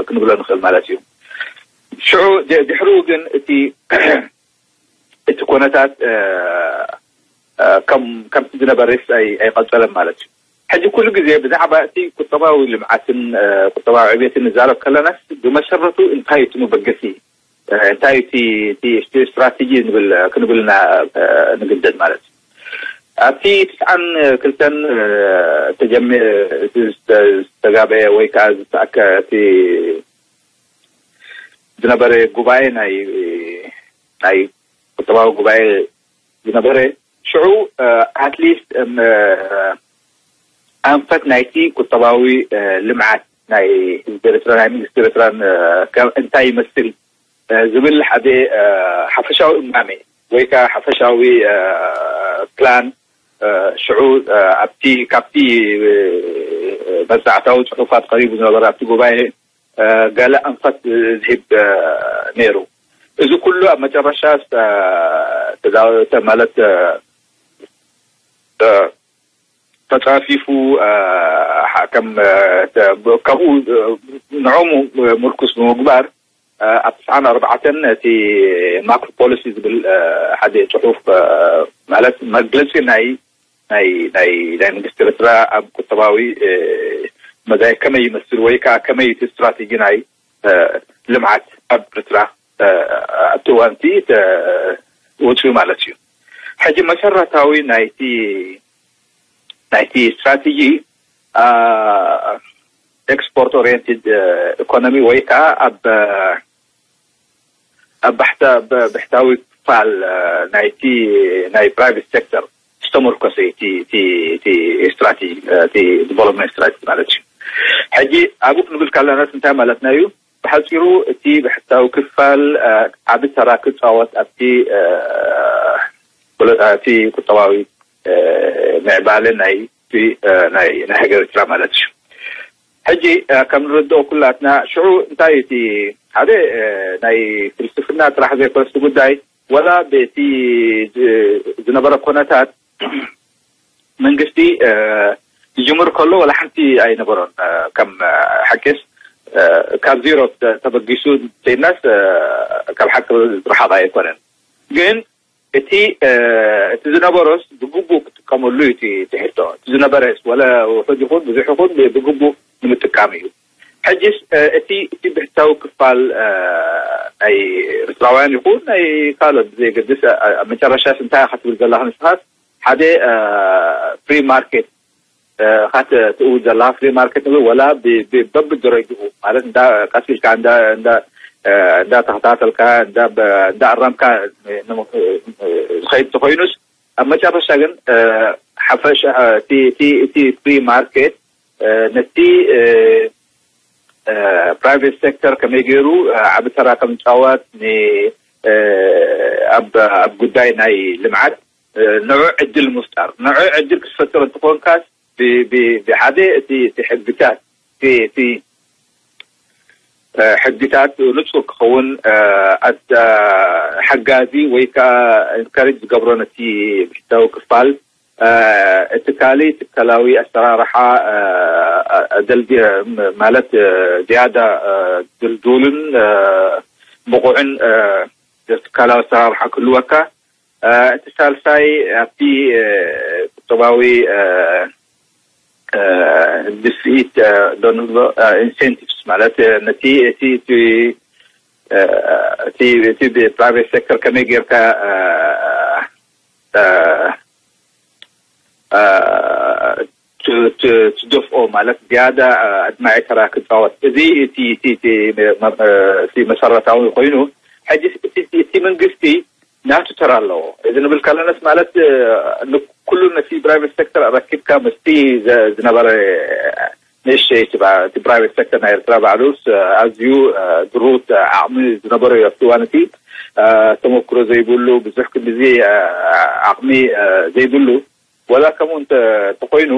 ክንብሎ ንኽእል ማለት እዩ። ሽዑ ድሕሩ ግን እቲ እቲ ኮነታት ከም ከምቲ ዝነበረስ ኣይቀጸለን ማለት እዩ። ሕጂ ኩሉ ግዜ ብዛዕባ እቲ ቁጠባዊ ልምዓትን ቁጠባዊ ዕብየትን ንዛረብ ከለናስ ብመሰረቱ እንታይ እቲ መበገሲ እንታይ እቲ እቲ ስትራቴጂ ንብል ክንብልና ንግደድ ማለት እዩ። ኣብቲ ትስዓን ክልተን ተጀሚ ዝተጋበየ ወይ ከዓ ዝተኣከ እቲ ዝነበረ ጉባኤ ናይ ናይ ቁጠባዊ ጉባኤ ዝነበረ ሽዑ ኣትሊስት ኣንፈት ናይቲ ቁጠባዊ ልምዓት ናይ ህዝቢ ኤርትራ ናይ መንግስቲ ኤርትራን እንታይ ይመስል ዝብል ሓደ ሓፈሻዊ እማሜ ወይ ከዓ ሓፈሻዊ ፕላን ሽዑ ኣብቲ ካብቲ መፅናዕታዊ ፅሑፋት ቀሪቡ ዝነበረ ኣብቲ ጉባኤ ገለ ኣንፈት ዝህብ ነይሩ። እዚ ኩሉ ኣብ መጨረሻ ተዛወተ ማለት እ፣ ተጻፊፉ፣ እ፣ ሓ-፣ ከም፣ እ፣ ተ-፣ ብ-፣ ከምኡ፣ እ፣ ንዕኡ ሙ-፣ ምርኩስ ብምግባር፣ እ፣ ኣብ ትስዓን ኣርባዕተን እቲ ማክሮ ፖሊሲ ዝብል፣ እ፣ ሓደ ጽሑፍ፣ እ፣ ማለት መግለጺ ናይ፣ ናይ፣ ናይ፣ ናይ መንግስቲ ኤርትራ ኣብ ቁጠባዊ፣ እ፣ መዳይ ከመይ ይመስል ወይ ከኣ ከመይ እቲ ስትራቴጂ ናይ፣ እ፣ ልምዓት ኣብ ኤርትራ፣ እ፣ ኣብቲ እዋን እቲ ተ-፣ ወጺኡ ማለት እዩ። ሕጂ መሰረታዊ ናይቲ፣ ናይቲ ስትራቴጂ፣ እ፣ ኤክስፖርት ኦሪየንትድ፣ እ፣ ኢኮኖሚ ወይ ከኣ ኣብ፣ ኣብ ባሕታ-፣ ብ-፣ ብሕታዊ ክፋል፣ እ፣ ናይቲ ናይ ፕራይቬት ሴክተር ዝተመርኮሰ እዩ እቲ፣ እቲ፣ እቲ ስትራቴጂ፣ እ፣ እቲ ዲቨሎፕመንት ስትራቴጂ ማለት እዩ። ሕጂ ኣብኡ ክንብል ከለናስ እንታይ ማለትና እዩ? ብሓጺሩ እቲ ብሕታዊ ክፋል፣ እ፣ ዓቢ ተራ ክጻወት ኣብቲ፣ እ፣ ፖለ-፣ እቲ ቁጠባዊ፣ እ፣ ምዕባለ ናይ እቲ፣ እ፣ ናይ፣ ናይ ሃገር ኤርትራ ማለት እዩ። ሕጂ፣ እ፣ ከም ንርድኦ ኩላትና ሽዑ እንታይ እቲ ሓደ፣ እ፣ ናይ ፍልስፍና ጥራሕ ዘይኮነስ እቲ ጉዳይ ወላ በቲ ዝ-፣ ዝነበረ ኮነታት መንግስቲ፣ እ፣ ዝጅምር ከሎ ወላ ሓንቲ ኣይነበሮን። እ፣ ከም፣ እ፣ ሓቂስ፣ እ፣ ካብ ዜሮ ተ-፣ ተበጊሱ እንተኢልናስ፣ እ፣ ካብ ሓቂ ዝረሓቐ ኣይኮነን። ግን እቲ፣ እ፣ እቲ ዝነበሮስ ብግቡእ ክጥቀመሉ እዩ እቲ፣ እቲ ሕቶ። እቲ ዝነበረስ ወላ ውሑድ ይኹን ብዙሕ ይኹን ብ-፣ ብግቡእ ንምጥቃም እዩ። ሕጅስ፣ እ፣ እቲ፣ እቲ ብሕታዊ ክፋል፣ እ፣ ናይ ኤርትራውያን ይኹን ናይ ካልኦት ብዘየገድስ፣ እ፣ ኣብ መጨረሻስ እንታይ ኢኻ ትብል ዘለኻ ንስኻስ? ሓደ፣ እ፣ ፍሪ ማርኬት፣ እ፣ ኢኻ ት-፣ ትእውጅ ዘለኻ ፍሪ ማርኬት ንብል ወላ ብ-፣ ብ-፣ በብደረጅኡ ማለት እንዳ ቀስ ኢልካ እንዳ፣ እንዳ፣ እ፣ እንዳ ተኸታተልካ እንዳ በ-፣ እንዳ ኣረምካ ን-፣ ን-፣ ዝኸይድ ተኾይኑስ ኣብ መጨረሻ ግን፣ እ፣ ሓፈሻ፣ እ፣ እቲ፣ እቲ፣ እቲ ፍሪ ማርኬት፣ እ፣ ነቲ፣ እ፣ እ፣ ፕራይቬት ሴክተር ከመይ ገይሩ፣ እ፣ ዓቢ ተራ ከም ዝጻወት ን-፣ እ፣ ኣብ፣ ኣብ ጉዳይ ናይ ልምዓት፣ እ፣ ንዑ ዕድል ምፍጣር። ንዑ ዕድል ክትፈጥር እንትኾንካስ ብ-፣ ብ-፣ ብሓደ እቲ፣ እቲ ሕግታት፣ እቲ፣ እቲ፣ እ፣ ሕግታት ንጹር ክኸውን፣ እ፣ ኣድ-፣ ሓጋዚ ወይ ከኣ ኢንካሬጅ ዝገብሮ ነቲ ብሕታዊ ክፋል፣ እ፣ እቲ ካልእ ትካላዊ ኣሰራርሓ፣ እ፣ ኣደልዲ-፣ ማለት፣ እ፣ ዝያዳ፣ እ፣ ድልዱልን፣ እ፣ ብቑዕን፣ እ፣ ትካላዊ ኣሰራርሓ ክህልወካ። እ፣ እቲ ሳልሳይ ኣብቲ፣ እ፣ ቁጠባዊ፣ እ፣ እ፣ ድፍኢት፣ እ፣ ዶ ንብሎ፣ እ፣ ኢንሴንቲቭስ ማለት፣ እ፣ ነቲ፣ እቲ፣ እቲ፣ እ፣ እቲ፣ እቲ ብፕራይቬት ሴክተር ከመይ ጌርካ፣ እ፣ እ፣ እ፣ ት-፣ ት-፣ ትደፍኦ ማለት ዝያዳ፣ እ፣ ኣድማዒ ተራ ክጻወት። እዚ እቲ፣ እቲ፣ እቲ መ-፣ መ-፣ እቲ መሰረታዊ ኮይኑ፣ ሕጂ እቲ፣ እቲ፣ እቲ መንግስቲ ናቱ ተራ ኣለዎ። እዚ ንብል ከለናስ ማለት፣ እ፣ ንኩሉ ነቲ ፕራይቬት ሴክተር ኣረኪብካ ምስቲ ዘ-፣ ዝነበረ ንእሽተይ እቲ ባ-፣ እቲ ፕራይቬት ሴክተር ናይ ኤርትራ ባዕሉስ፣ እ፣ ኣዝዩ፣ እ፣ ድሩት፣ እ፣ ዓቕሚ ዝነበሮ እዩ። ኣብቲ እዋን እቲ፣ እ፣ ተመክሮ ዘይብሉ፣ ብዙሕ ክንድዚ፣ እ፣ ዓቕሚ፣ እ፣ ዘይብሉ፣ ወላ ከምኡ እንተ-፣ እንተኾይኑ፣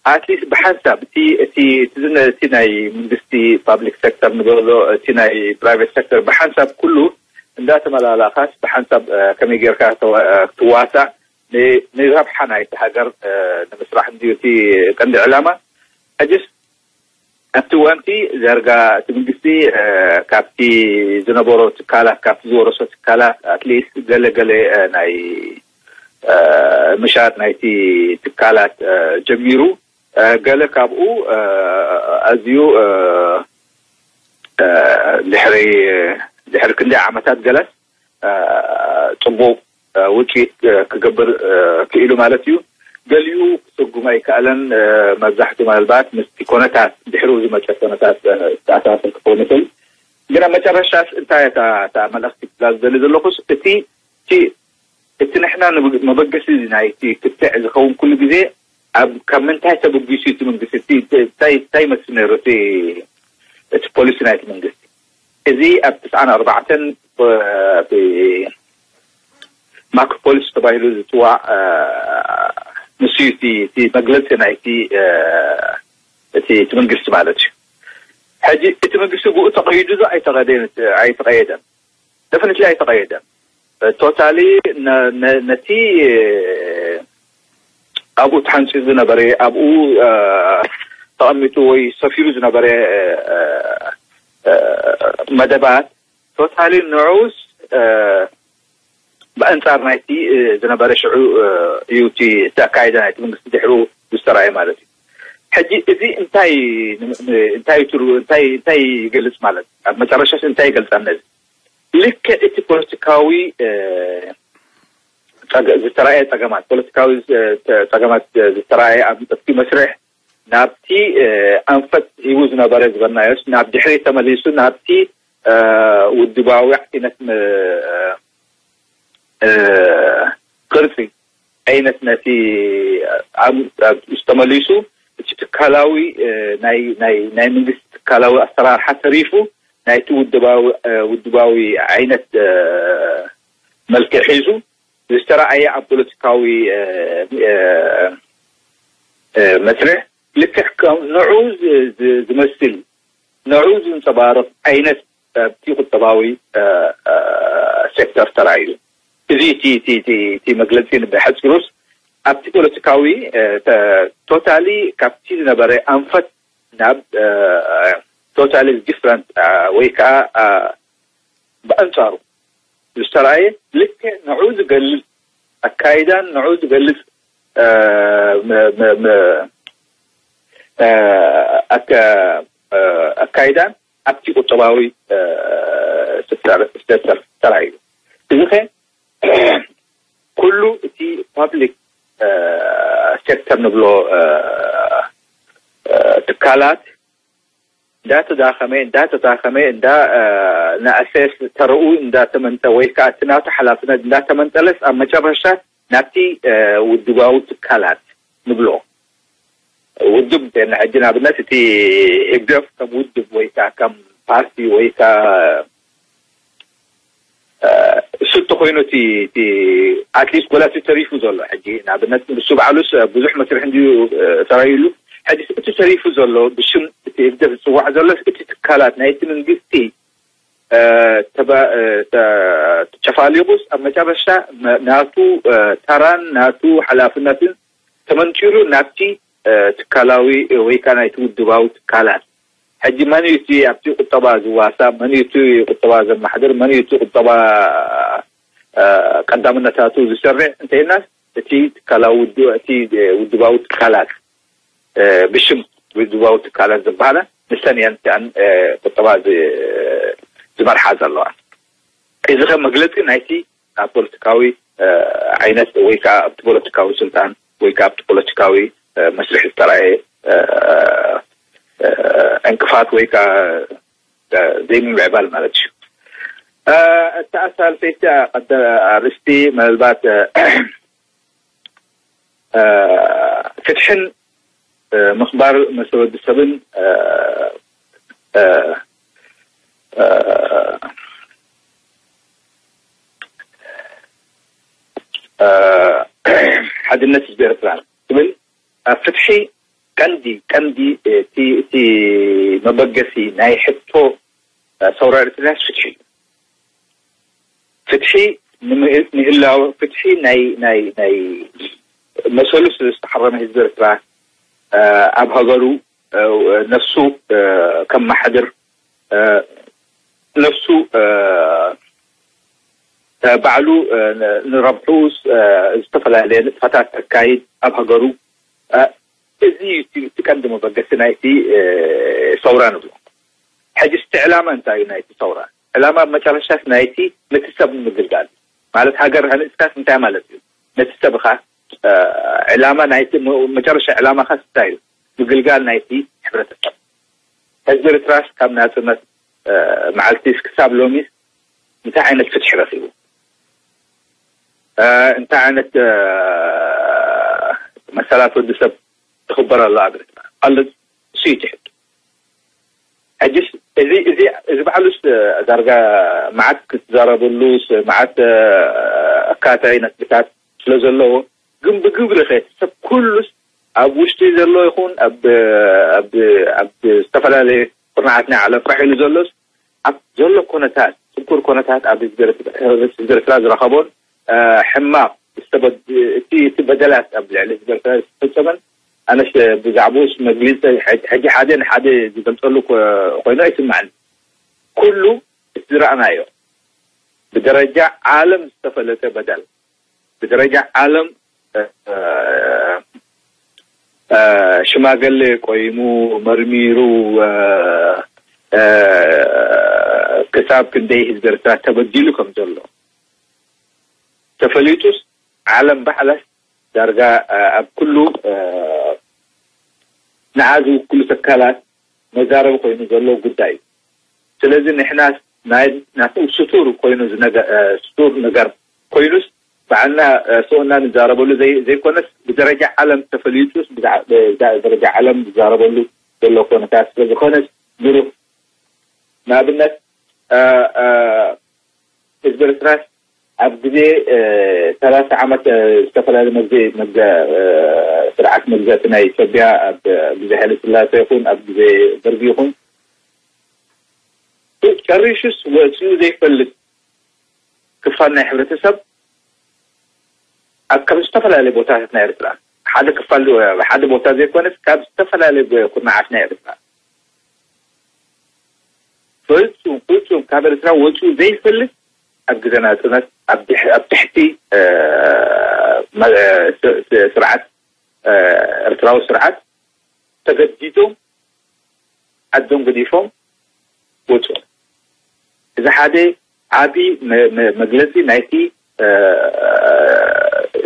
ኣትሊስት ብሓንሳብ እቲ፣ እቲ፣ እቲ ዝነ-፣ እቲ ናይ መንግስቲ ፓብሊክ ሴክተር ንበሎ፣ እቲ ናይ ፕራይቬት ሴክተር ብሓንሳብ ኩሉ እንዳተመላላኻስ ብሓንሳብ፣ እ፣ ከመይ ጌርካ ተዋ-፣ እ፣ ክትዋሳእ ን-፣ ንረብሓ ናይቲ ሃገር፣ እ፣ ንምስራሕ እንድዩ እቲ ቀንዲ ዕላማ። ሕጅስ ኣብቲ እዋንቲ ዘርጋ እቲ መንግስቲ፣ እ፣ ካብቲ ዝነበሮ ትካላት፣ ካብቲ ዝወረሶ ትካላት ኣትሊስት ገለ ገለ፣ እ፣ ናይ፣ እ፣ ምሻጥ ናይቲ ትካላት፣ እ፣ ጀሚሩ። እ፣ ገለ ካብኡ፣ እ፣ ኣዝዩ፣ እ፣ እ፣ ድሕሪ፣ ድሕሪ ክንደይ ዓመታት ገለስ፣ እ፣ ጽቡቕ፣ እ፣ ውጽኢት፣ እ፣ ክገብር፣ እ፣ ክኢሉ ማለት እዩ። ገሊኡ ክትርጉም ኣይከኣለን። እ፣ መብዛሕቱ ምናልባት ምስቲ ኮነታት፣ ድሕሪኡ ዝመጸ ኮነታት፣ እ፣ ዝተኣሳሰር ክኸውን ይኽእል። ግን ኣብ መጨረሻስ እንታይ እታ፣ እታ መልእኽቲ ክብላ ዝደሊ ዘለኹስ፣ እቲ፣ እቲ፣ እቲ ንሕና ንብ-፣ መበገሲ ናይቲ ክትዕ ዝኸውን ኩሉ ግዜ ኣብ ካብ ምንታይ ተበጊሱ እቲ መንግስቲ፣ እቲ፣ እቲ እንታይ፣ እንታይ ይመስል ነይሩ እቲ፣ እቲ ፖሊሲ ናይቲ መንግስቲ? እዚ ኣብ ትስዓን ኣርባዕተን ብ-፣ ብ-፣ ማክሮ ፖሊሲ ተባሂሉ ዝጽዋዕ፣ እ፣ ንሱ እዩ እቲ፣ እቲ መግለጺ ናይቲ፣ እ፣ እቲ፣ እቲ መንግስቲ ማለት እዩ። ሕጂ እቲ መንግስቲ ብኡ ተቐይዱ ዶ ኣይተቐደን-፣ ኣይተቐየደን? ደፍኒትሊ ኣይተቐየደን። ቶታሊ ነ-፣ ነ-፣ ነቲ፣ እ፣ ኣብኡ ተሓንፂ ዝነበረ፣ ኣብኡ ተቐሚጡ ወይ ሰፊሩ ዝነበረ መደባት ቶታሊ ንዑስ ብኣንፃር ናይቲ ዝነበረ ሽዑ እዩ እቲ ኣካይዳ ናይቲ መንግስቲ ድሕሩ ዝተረኣየ ማለት እዩ። ሕጂ እዚ እንታይ እንታይ እንታይ እንታይ ይገልፅ ማለት ኣብ መጨረሻ እንታይ ይገልፃ ነዚ ልክዕ እቲ ፖለቲካዊ ዝተረኣየ ፀገማት ፖለቲካዊ ፀገማት ዝተረኣየ ኣብ እቲ መስርሕ ናብቲ ኣንፈት ሂቡ ዝነበረ ዝበናዮስ ናብ ድሕሪ ተመሊሱ ናብቲ ውድባዊ ዓይነት ቅርፂ ዓይነት ነቲ ዝተመሊሱ እቲ ትካላዊ ናይ መንግስቲ ትካላዊ ኣሰራርሓ ተሪፉ ናይቲ ውድባዊ ዓይነት መልክዕ ሒዙ ዝተረኣየ ኣብ ፖለቲካዊ መስርሕ ልክዕ ከም ንዑ ዝመስል ንዑ ዝንፀባረቕ ዓይነት ኣብቲ ቁጠባዊ ሴክተር ተራእዩ። እዚ እቲ መግለፂ ብሓፂሩስ ኣብቲ ፖለቲካዊ ቶታሊ ካብቲ ዝነበረ ኣንፈት ናብ ቶታሊ ዲፍረንት ወይ ከዓ ብኣንፃሩ ዝተረኣየ ልክዕ ንዑ ዝገልፅ ኣካይዳን ንዑ ዝገልፅ ኣካይዳን ኣብቲ ቁጠባዊ ሴክተር ተራእዩ። እዚ ከ ኩሉ እቲ ፓብሊክ ሴክተር ንብሎ ትካላት እንዳተዳኸመ እንዳተዳኸመ እንዳ ንኣሰስ ተረኡ እንዳተመንጠ ወይ ከዓ እቲ ናቱ ሓላፍነት እንዳተመንጠለስ ኣብ መጨረሻ ናብቲ ውድባዊ ትካላት ንብሎ ውድብ እንተና ሕጂ ንኣብነት እቲ ህግደፍ ከም ውድብ ወይ ከዓ ከም ፓርቲ ወይ ከዓ እሱ እንተኮይኑ እቲ ኣትሊስት ጎላቲ ተሪፉ ዘሎ ሕጂ ንኣብነት ንሱ ባዕሉስ ብዙሕ መስርሕ እንዲዩ ተራዩሉ ሕጂ እቲ ተሪፉ ዘሎ ብሽም እቲ ህግደፍ ዝፅዋዕ ዘሎስ እቲ ትካላት ናይቲ መንግስቲ ተጨፋሊቁስ ኣብ መጨረሻ ናቱ ተራን ናቱ ሓላፍነትን ተመንጢሉ ናብቲ ትካላዊ ወይ ከዓ ናይቲ ውድባዊ ትካላት ሕጂ መን እዩ እቲ ኣብቲ ቁጠባ ዝዋሳእ መን እዩ እቲ ቁጠባ ዘማሕድር መን እዩ እቲ ቁጠባ ቀዳምነታቱ ዝሰርዕ እንተይናስ እቲ ትካላዊ እቲ ውድባዊ ትካላት ብሽም ውድባዊ ትካላት ዝበሃላ ንሰን እየን እቲኣን ቁጠባ ዝመርሓ ዘለዋ። እዚ ከ መግለፂ ናይቲ ኣብ ፖለቲካዊ ዓይነት ወይ ከዓ ኣብቲ ፖለቲካዊ ስልጣን ወይ ከዓ ኣብቲ ፖለቲካዊ መስርሕ ዝተረኣየ ዕንቅፋት ወይ ከዓ ዘይምምዕባል ማለት እዩ። እታ ሳልሰይቲ ኣርእስቲ ምናልባት ፍትሕን ምኽባር መሰል ወዲ ሰብን ሓድነት ህዝቢ ኤርትራ ትብል ኣብ ፍትሒ ቀንዲ ቀንዲ እቲ መበገሲ ናይ ሕቶ ሰውራ ኤርትራስ ፍትሒ እዩ። ፍትሒ ንምህላው ፍትሒ ናይ ናይ ናይ መሰሉ ስለ ዝተሓረመ ህዝቢ ኤርትራ ኣብ ሃገሩ ነፍሱ ከማሓድር ነፍሱ ባዕሉ ንረብሑ ዝተፈላለየ ንጥፈታት ከካይድ ኣብ ሃገሩ እዚ እዩ እቲ ቀንዲ መበገሲ ናይቲ ሰውራ ንብሎ። ሕጂ እቲ ዕላማ እንታይ እዩ ናይቲ ሰውራ? ዕላማ ኣብ መጨረሻስ ናይቲ ነቲ ሰብ ምግልጋል ማለት ሃገር ሃኒፅካስ እንታይ ማለት እዩ? ነቲ ሰብኻ ዕላማ ናይቲ መጨረሻ ዕላማኻስ እንታይ እዩ? ምግልጋል ናይቲ ሕብረተሰብ። ህዝቢ ኤርትራስ ካብ ናፅነት መዓልቲ ክሳብ ሎሚስ እንታይ ዓይነት ፍትሒ ረኺቡ? እንታይ ዓይነት መሰላት ወዲ ሰብ ትኽበር ኣሎ ኣብ ኤርትራ ኣሎ? እሱ እዩ ትሕት ሕጅስ እዚ እዚ እዚ ባዕሉስ ዳርጋ መዓት ክትዛረበሉስ መዓት ኣካታዊ ነጥብታት ስለ ዘለዎ ግን ብግብሪ ከ ሰብ ኩሉስ ኣብ ውሽጢ ዘሎ ይኹን ኣብ ኣብ ኣብ ዝተፈላለየ ኩርናዓት ናይ ዓለም ፋሕ ኢሉ ዘሎስ ኣብ ዘሎ ኮነታት ፅንኩር ኮነታት ኣብ ህዝቢ ኤርትራ ዝረኸቦን ሕማቕ ዝተበድ-፣ እቲ፣ እቲ በደላት ኣብ ልዕሊ ህዝቢ ኤርትራ ዝተፈጸመን ኣነስ ብዛዕባኡስ መግለጺ ሕጂ፣ ሕጂ ሓደ ንሓደ ዝገልጸሉ ኮ-፣ ኮይኑ ኣይስማዕን። ኩሉ እቲ ዝረኣናዮ ብደረጃ ዓለም ዝተፈለጠ በደል፣ ብደረጃ ዓለም፣ እ፣ እ፣ ሽማግሌ ቆይሙ መርሚሩ፣ እ፣ እ፣ ክሳብ ክንደይ ህዝቢ ኤርትራ ተበዲሉ ከም ዘሎ ተፈሊጡስ ዓለም ባዕላስ ዳርጋ፣ እ፣ ኣብ ኩሉ፣ እ፣ ንዓ ዝውክሉ ትካላት መዛረቢ ኮይኑ ዘሎ ጉዳይ እዩ። ስለዚ ንሕና ናይ ናቱ ስቱር ኮይኑ ዝነገ-፣ እ፣ ስቱር ነገር ኮይኑስ ባዕልና፣ እ፣ ስኡና ንዛረበሉ ዘይ-፣ ዘይኮነስ ብደረጃ ዓለም ተፈሊጡስ ብዛ-፣ ብዛ-፣ ደረጃ ዓለም ዝዛረበሉ ዘሎ ኩነታት ስለ ዝኾነስ ብሩህ ንኣብነት፣ እ፣ እ፣ ህዝቢ ኤርትራስ ኣብ ግዜ፣ እ፣ ሰላሳ ዓመት፣ እ፣ ዝተፈላለዩ መግዘ-፣ መግዘ-፣ እ፣ ስርዓት መግዛእቲ ናይ ኢትዮጵያ ኣብ ግዜ ሃይለ ስላሴ ይኹን ኣብ ግዜ ደርጊ ይኹን ጨሪሹስ ወፂኡ ዘይፈልጥ ክፋል ናይ ሕብረተሰብ ኣብ ካብ ዝተፈላለዩ ቦታታት ናይ ኤርትራ ሓደ ክፋል ሓደ ቦታ ዘይኮነስ ካብ ዝተፈላለዩ ኩርናዓት ናይ ኤርትራ ፍጹም ፍጹም ካብ ኤርትራ ወጺኡ ዘይፈልጥ ኣብ ግዜ ናጽነት ኣብ ትሕ-፣ ኣብ ትሕቲ፣ እ፣ መ-፣ ስ-፣ ስ-፣ ስርዓት፣ እ፣ ኤርትራዊ ስርዓት ተገዲዶም ዓዶም ገዲፎም ወጹ። እዚ ሓደ ዓቢ መ-፣ መ-፣ መግለጺ ናይቲ፣ እ፣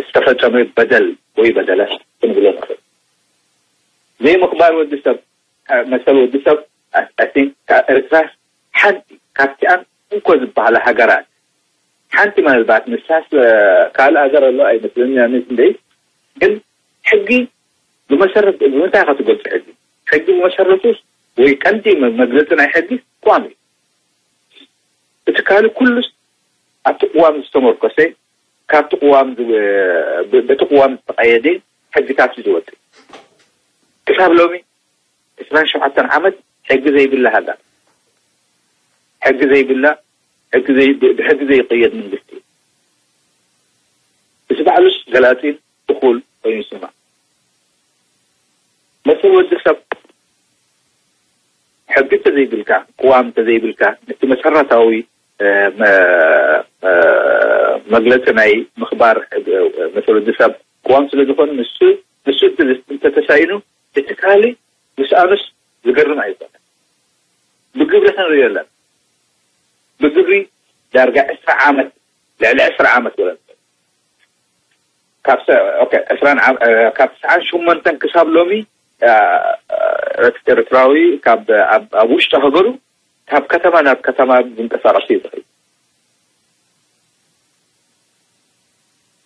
ዝተፈጸመ በደል ወይ በደላት ክንብሎ ንኽእል። ዘይምኽባር ወዲ ሰብ፣ እ፣ መሰል ወዲ ሰብ፣ I think ካብ ኤርትራ ሓንቲ ካብቲኣን እንኮ ዝበሃላ ሃገራት ሓንቲ ምናልባት ንሳስ፣ እ፣ ካልእ ሃገር ኣሎ ኣይመስለኒ፣ ኣነ ክንደይ ግን ሕጊ ብመሰረት ብምንታይ ኢኻ ትገልጾ ሕጊ? ሕጊ ብመሰረቱ ወይ ቀንዲ መ-፣ መግለጺ ናይ ሕጊ ቅዋም እዩ። እቲ ካልእ ኩሉስ ኣብቲ ቅዋም ዝተመርኮሰ፣ ካብቲ ቅዋም ዝ-፣ ብ-፣ በቲ ቅዋም ዝተቐየደ ሕግታት እዩ ዝወጽእ። ክሳብ ሎሚ ዕስራን ሸውዓተን ዓመት ሕጊ ዘይብላ ሃገር፣ ሕጊ ዘይብላ፣ ሕጊ ዘይ-፣ ብ-፣ ብሕጊ ዘይቀየድ መንግስቲ፣ ምስ ባዕሉስ ገላጺን እኹል ኮይኑ ይስማዕ። መሰል ወዲ ሰብ ሕጊ እንተዘይብልካ፣ ቅዋም እንተዘይብልካ፣ ነቲ መሰረታዊ፣ እ፣ መ-፣ እ፣ መግለጺ ናይ ምኽባር፣ እ፣ መሰል ወዲ ሰብ ቅዋም ስለ ዝኾነ፣ ንሱ፣ ንሱ እንተ-፣ እንተተሳኢኑ፣ እቲ ካልእ ምስኣኑስ ዝገርም ኣይኮነን። ብግብሪ ክንሪኦ ኣለና። ብግብሪ ዳርጋ ዕስራ ዓመት፣ ልዕሊ ዕስራ ዓመት ወለንተ ካብ ሰ-፣ ኦኬ፣ ዕስራን ዓም-፣ እ፣ ካብ ትስዓን ሸሞንተን ክሳብ ሎሚ፣ እ፣ እ፣ ኤርትራዊ ካብ፣ ኣብ፣ ኣብ ውሽጢ ሃገሩ ካብ ከተማ ናብ ከተማ ዝንቀሳቐስ እዩ ዝኽእል።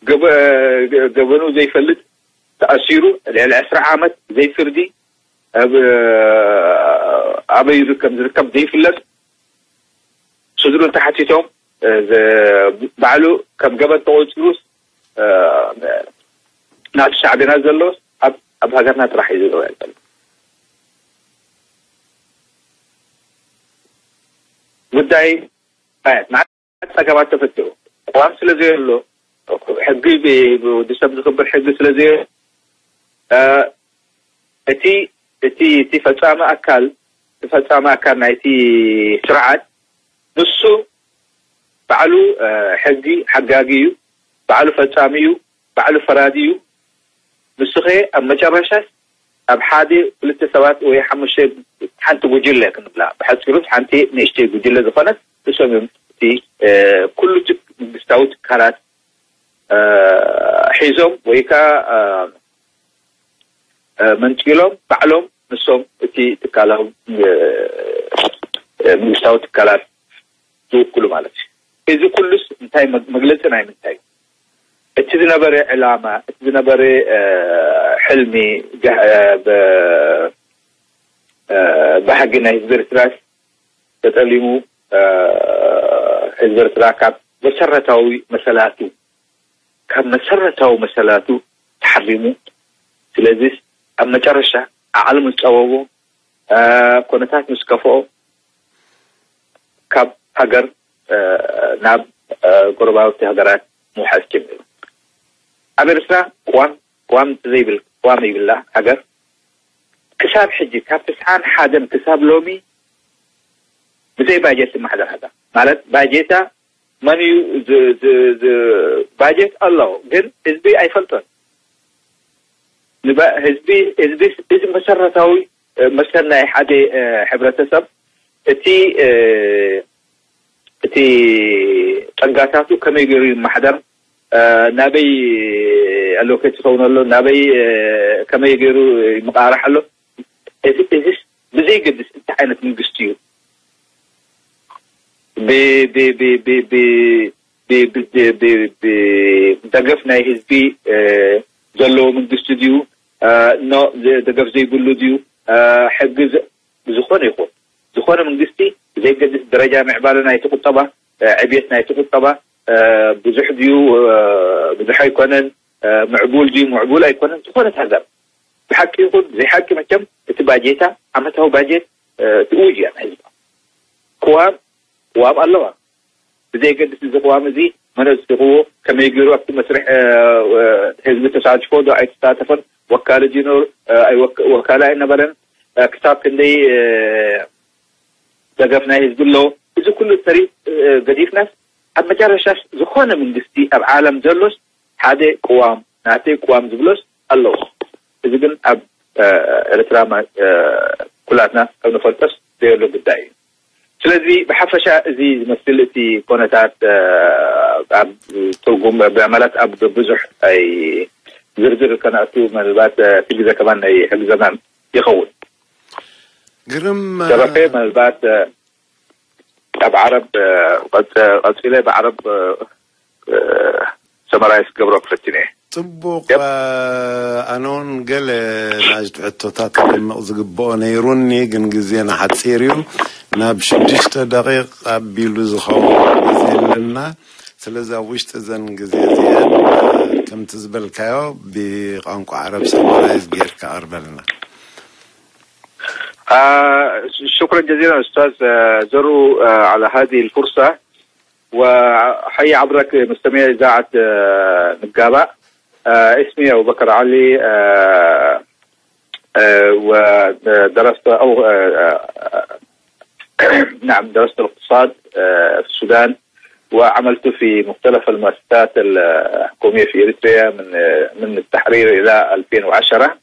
ገበ-፣ ገበኑ ዘይፈልጥ ተኣሲሩ ልዕሊ ዕስራ ዓመት ዘይፍርዲ ኣብ፣ ኣበይ ከም ዝርከብ ዘይፍለጥ፣ ስድሩ እንተሓቲቶም፣ እ፣ ዘ-፣ ባዕሉ ከም ገበን ተቖጺሩስ፣ እ፣ ናቱ ሳዕቤናት ዘለዎስ ኣብ፣ ኣብ ሃገርና ጥራሕ እዩ ዝረአ ዘሎ። ጉዳይ፣ እ፣ ጸገማት ተፈጢሩ። ቅዋም ስለ ዘየሎ፣ ሕጊ ብ-፣ ብወዲ ሰብ ዝኽበር ሕጊ ስለ ዘየሎ፣ እ፣ እቲ፣ እቲ፣ እቲ ፈጻሚ ኣካል፣ እቲ ፈጻሚ ኣካል ናይቲ ስርዓት ንሱ ባዕሉ፣ እ፣ ሕጊ ሓጋጊ እዩ፣ ባዕሉ ፈጻሚ እዩ፣ ባዕሉ ፈራዲ እዩ። ንሱ ኸ ኣብ መጨረሻስ ኣብ ሓደ ክልተ ሰባት ወይ ሓሙሽተ ሓንቲ ጉጅለ ክንብላ፣ ብሓጺሩስ ሓንቲ ንእሽተይ ጉጅለ ዝኾነት ንሶም እዮም እቲ፣ እ፣ ኩሉ ትክ-፣ መንግስታዊ ትካላት፣ እ፣ ሒዞም ወይ ከኣ፣ እ፣ እ፣ መንጢሎም ባዕሎም ንሶም እቲ ትካላዊ፣ እ፣ እ፣ መንግስታዊ ትካላት ዝውክሉ ማለት እዩ። እዚ ኩሉስ እንታይ መግ-፣ መግለጺ ናይ ምንታይ? እቲ ዝነበረ ዕላማ፣ እቲ ዝነበረ፣ እ፣ ሕልሚ፣ ጋ-፣ እ፣ ብ-፣ እ፣ ባህጊ ናይ ህዝቢ ኤርትራስ ተጠሊሙ፣ እ፣ ህዝቢ ኤርትራ ካብ መሰረታዊ መሰላቱ፣ ካብ መሰረታዊ መሰላቱ ተሓሪሙ። ስለዚ ኣብ መጨረሻ ዓቕሊ ምስ ጸበቦ፣ እ፣ ኮነታት ምስ ከፍኦ፣ ካብ ሃገር፣ እ፣ ናብ፣ እ፣ ጎረባብቲ ሃገራት ምውሓዝ ጀሚሩ። ኣብ ኤርትራ ቅዋም፣ ቅዋም ዘይብል፣ ቅዋም ይብላ ሃገር። ክሳብ ሕጂ፣ ካብ ትስዓን ሓደን ክሳብ ሎሚ ብዘይ ባጀት ትመሓደር ሃገር። ማለት፣ ባጀታ መን እዩ ዝ-፣ ዝ-፣ ዝ-፣ ባጀት ኣሎ፣ ግን ህዝቢ ኣይፈልጦን። ንባ-፣ ህዝቢ፣ ህዝቢ፣ እዚ መሰረታዊ፣ እ፣ መሰል ናይ ሓደ፣ እ፣ ሕብረተሰብ፣ እቲ፣ እ፣ እቲ ጸጋታቱ ከመይ ገይሩ ይመሓደር፣ እ፣ ናበይ ኣሎኬት ይኸውን ኣሎ፣ ናበይ፣ እ፣ ከመይ ገይሩ ይመቃራሕ ኣሎ፣ እዚ፣ እዚ ብዘይገድስ እንታይ ዓይነት መንግስቲ እዩ፣ ብ-፣ ብ-፣ ብ-፣ ብ-፣ ብ-፣ ብ-፣ ብ-፣ ብ-፣ ብ-፣ ደገፍ ናይ ህዝቢ፣ እ፣ ዘለዎ መንግስቲ ድዩ? እ፣ ኖ፣ ዘ-፣ ደገፍ ዘይብሉ ድዩ? እ፣ ሕጊ ዘ-፣ ብዝኾነ ይኹን፣ ዝኾነ መንግስቲ ብዘይገድስ ደረጃ ምዕባለ ናይቲ ቁጠባ፣ እ፣ ዕብየት ናይቲ ቁጠባ፣ እ፣ ብዙሕ ድዩ፣ እ፣ ብዙሕ ኣይኮነን፣ እ፣ ምዕቡል ድዩ፣ ምዕቡል ኣይኮነን፣ ዝኾነት ሃገር ብሓቂ ይኹን ብዘይሓቂ መቸም እቲ ባጀታ፣ ዓመታዊ ባጀት፣ እ፣ ትእውጅ እያ ንህዝባ። ቅዋም፣ ቅዋም ኣለዋ። ብዘየገድስ እዚ ቅዋም እዚ መን ኣጽዲቕዎ፣ ከመይ ገይሩ ኣብቲ መስርሕ፣ እ፣ እ፣ ህዝቢ ተሳትፎ ዶ ኣይተሳተፈን፣ ወካሊ ዲኖ፣ እ፣ ኣይወክ-፣ ወካሊ ኣይነበረን፣ እ፣ ክሳብ ክንደይ፣ እ፣ ደገፍ ናይ ህዝቢ ኣሎ፣ እዚ ኩሉ ተሪ-፣ እ፣ ገዲፍናስ ኣብ መጨረሻስ ዝኾነ መንግስቲ ኣብ ዓለም ዘሎስ ሓደ ቅዋም፣ ናተይ ቅዋም ዝብሎስ ኣለዎ። እዚ ግን ኣብ፣ እ፣ ኤርትራ ማ-፣ እ፣ ኩላትና ከም ንፈልጦስ ዘየሎ ጉዳይ እዩ። ስለዚ ብሓፈሻ እዚ ዝመስል እቲ ኮነታት፣ እ፣ ኣብ ትርጉም፣ ማለት ኣብ ብዙሕ ኣይ ዝርዝር ከነእቱ ምናልባት፣ እ፣ እቲ ግዜ ከማን ኣይሕግዘናን ይኸውን። ግርም፣ እ፣ ተረፈ ምናልባት፣ እ፣ ካብ ዓረብ፣ እ፣ ቀጽ-፣ ቀጺለ ብዓረብ፣ እ፣ እ፣ ሰመራይዝ ክገብሮ ክፈትን እየ። ጽቡቕ። የብ። እ፣ ኣነ እውን ገለ ናይቱ ሕቶታት ክደምቕ ዝግብኦ ነይሩኒ፣ ግን ግዜና ሓጺር እዩ። ናብ ሽዱሽተ ደቂቕ ኣቢሉ ዝኸውን ግዜ ኣለና። ስለዚ ኣብ ውሽጢ እዘን ግዜ እዚአን፣ እ፣ ከምቲ ዝበልካዮ ብቋንቋ ዓረብ ሰመራይዝ ጌርካ ኣቕርበልና። آه، شكرا جزيلا أستاذ، آه، زرو، آه، على هذه الفرصة. وحي عبرك مستمعي إذاعة، آه، نقابة. آه، اسمي أبو بكر علي، آه، آه، ودرست أو، آه، آه، نعم، درست الاقتصاد، آه، في السودان، وعملت في مختلف المؤسسات الحكومية في إريتريا من، آه، من التحرير إلى ألفين وعشرة.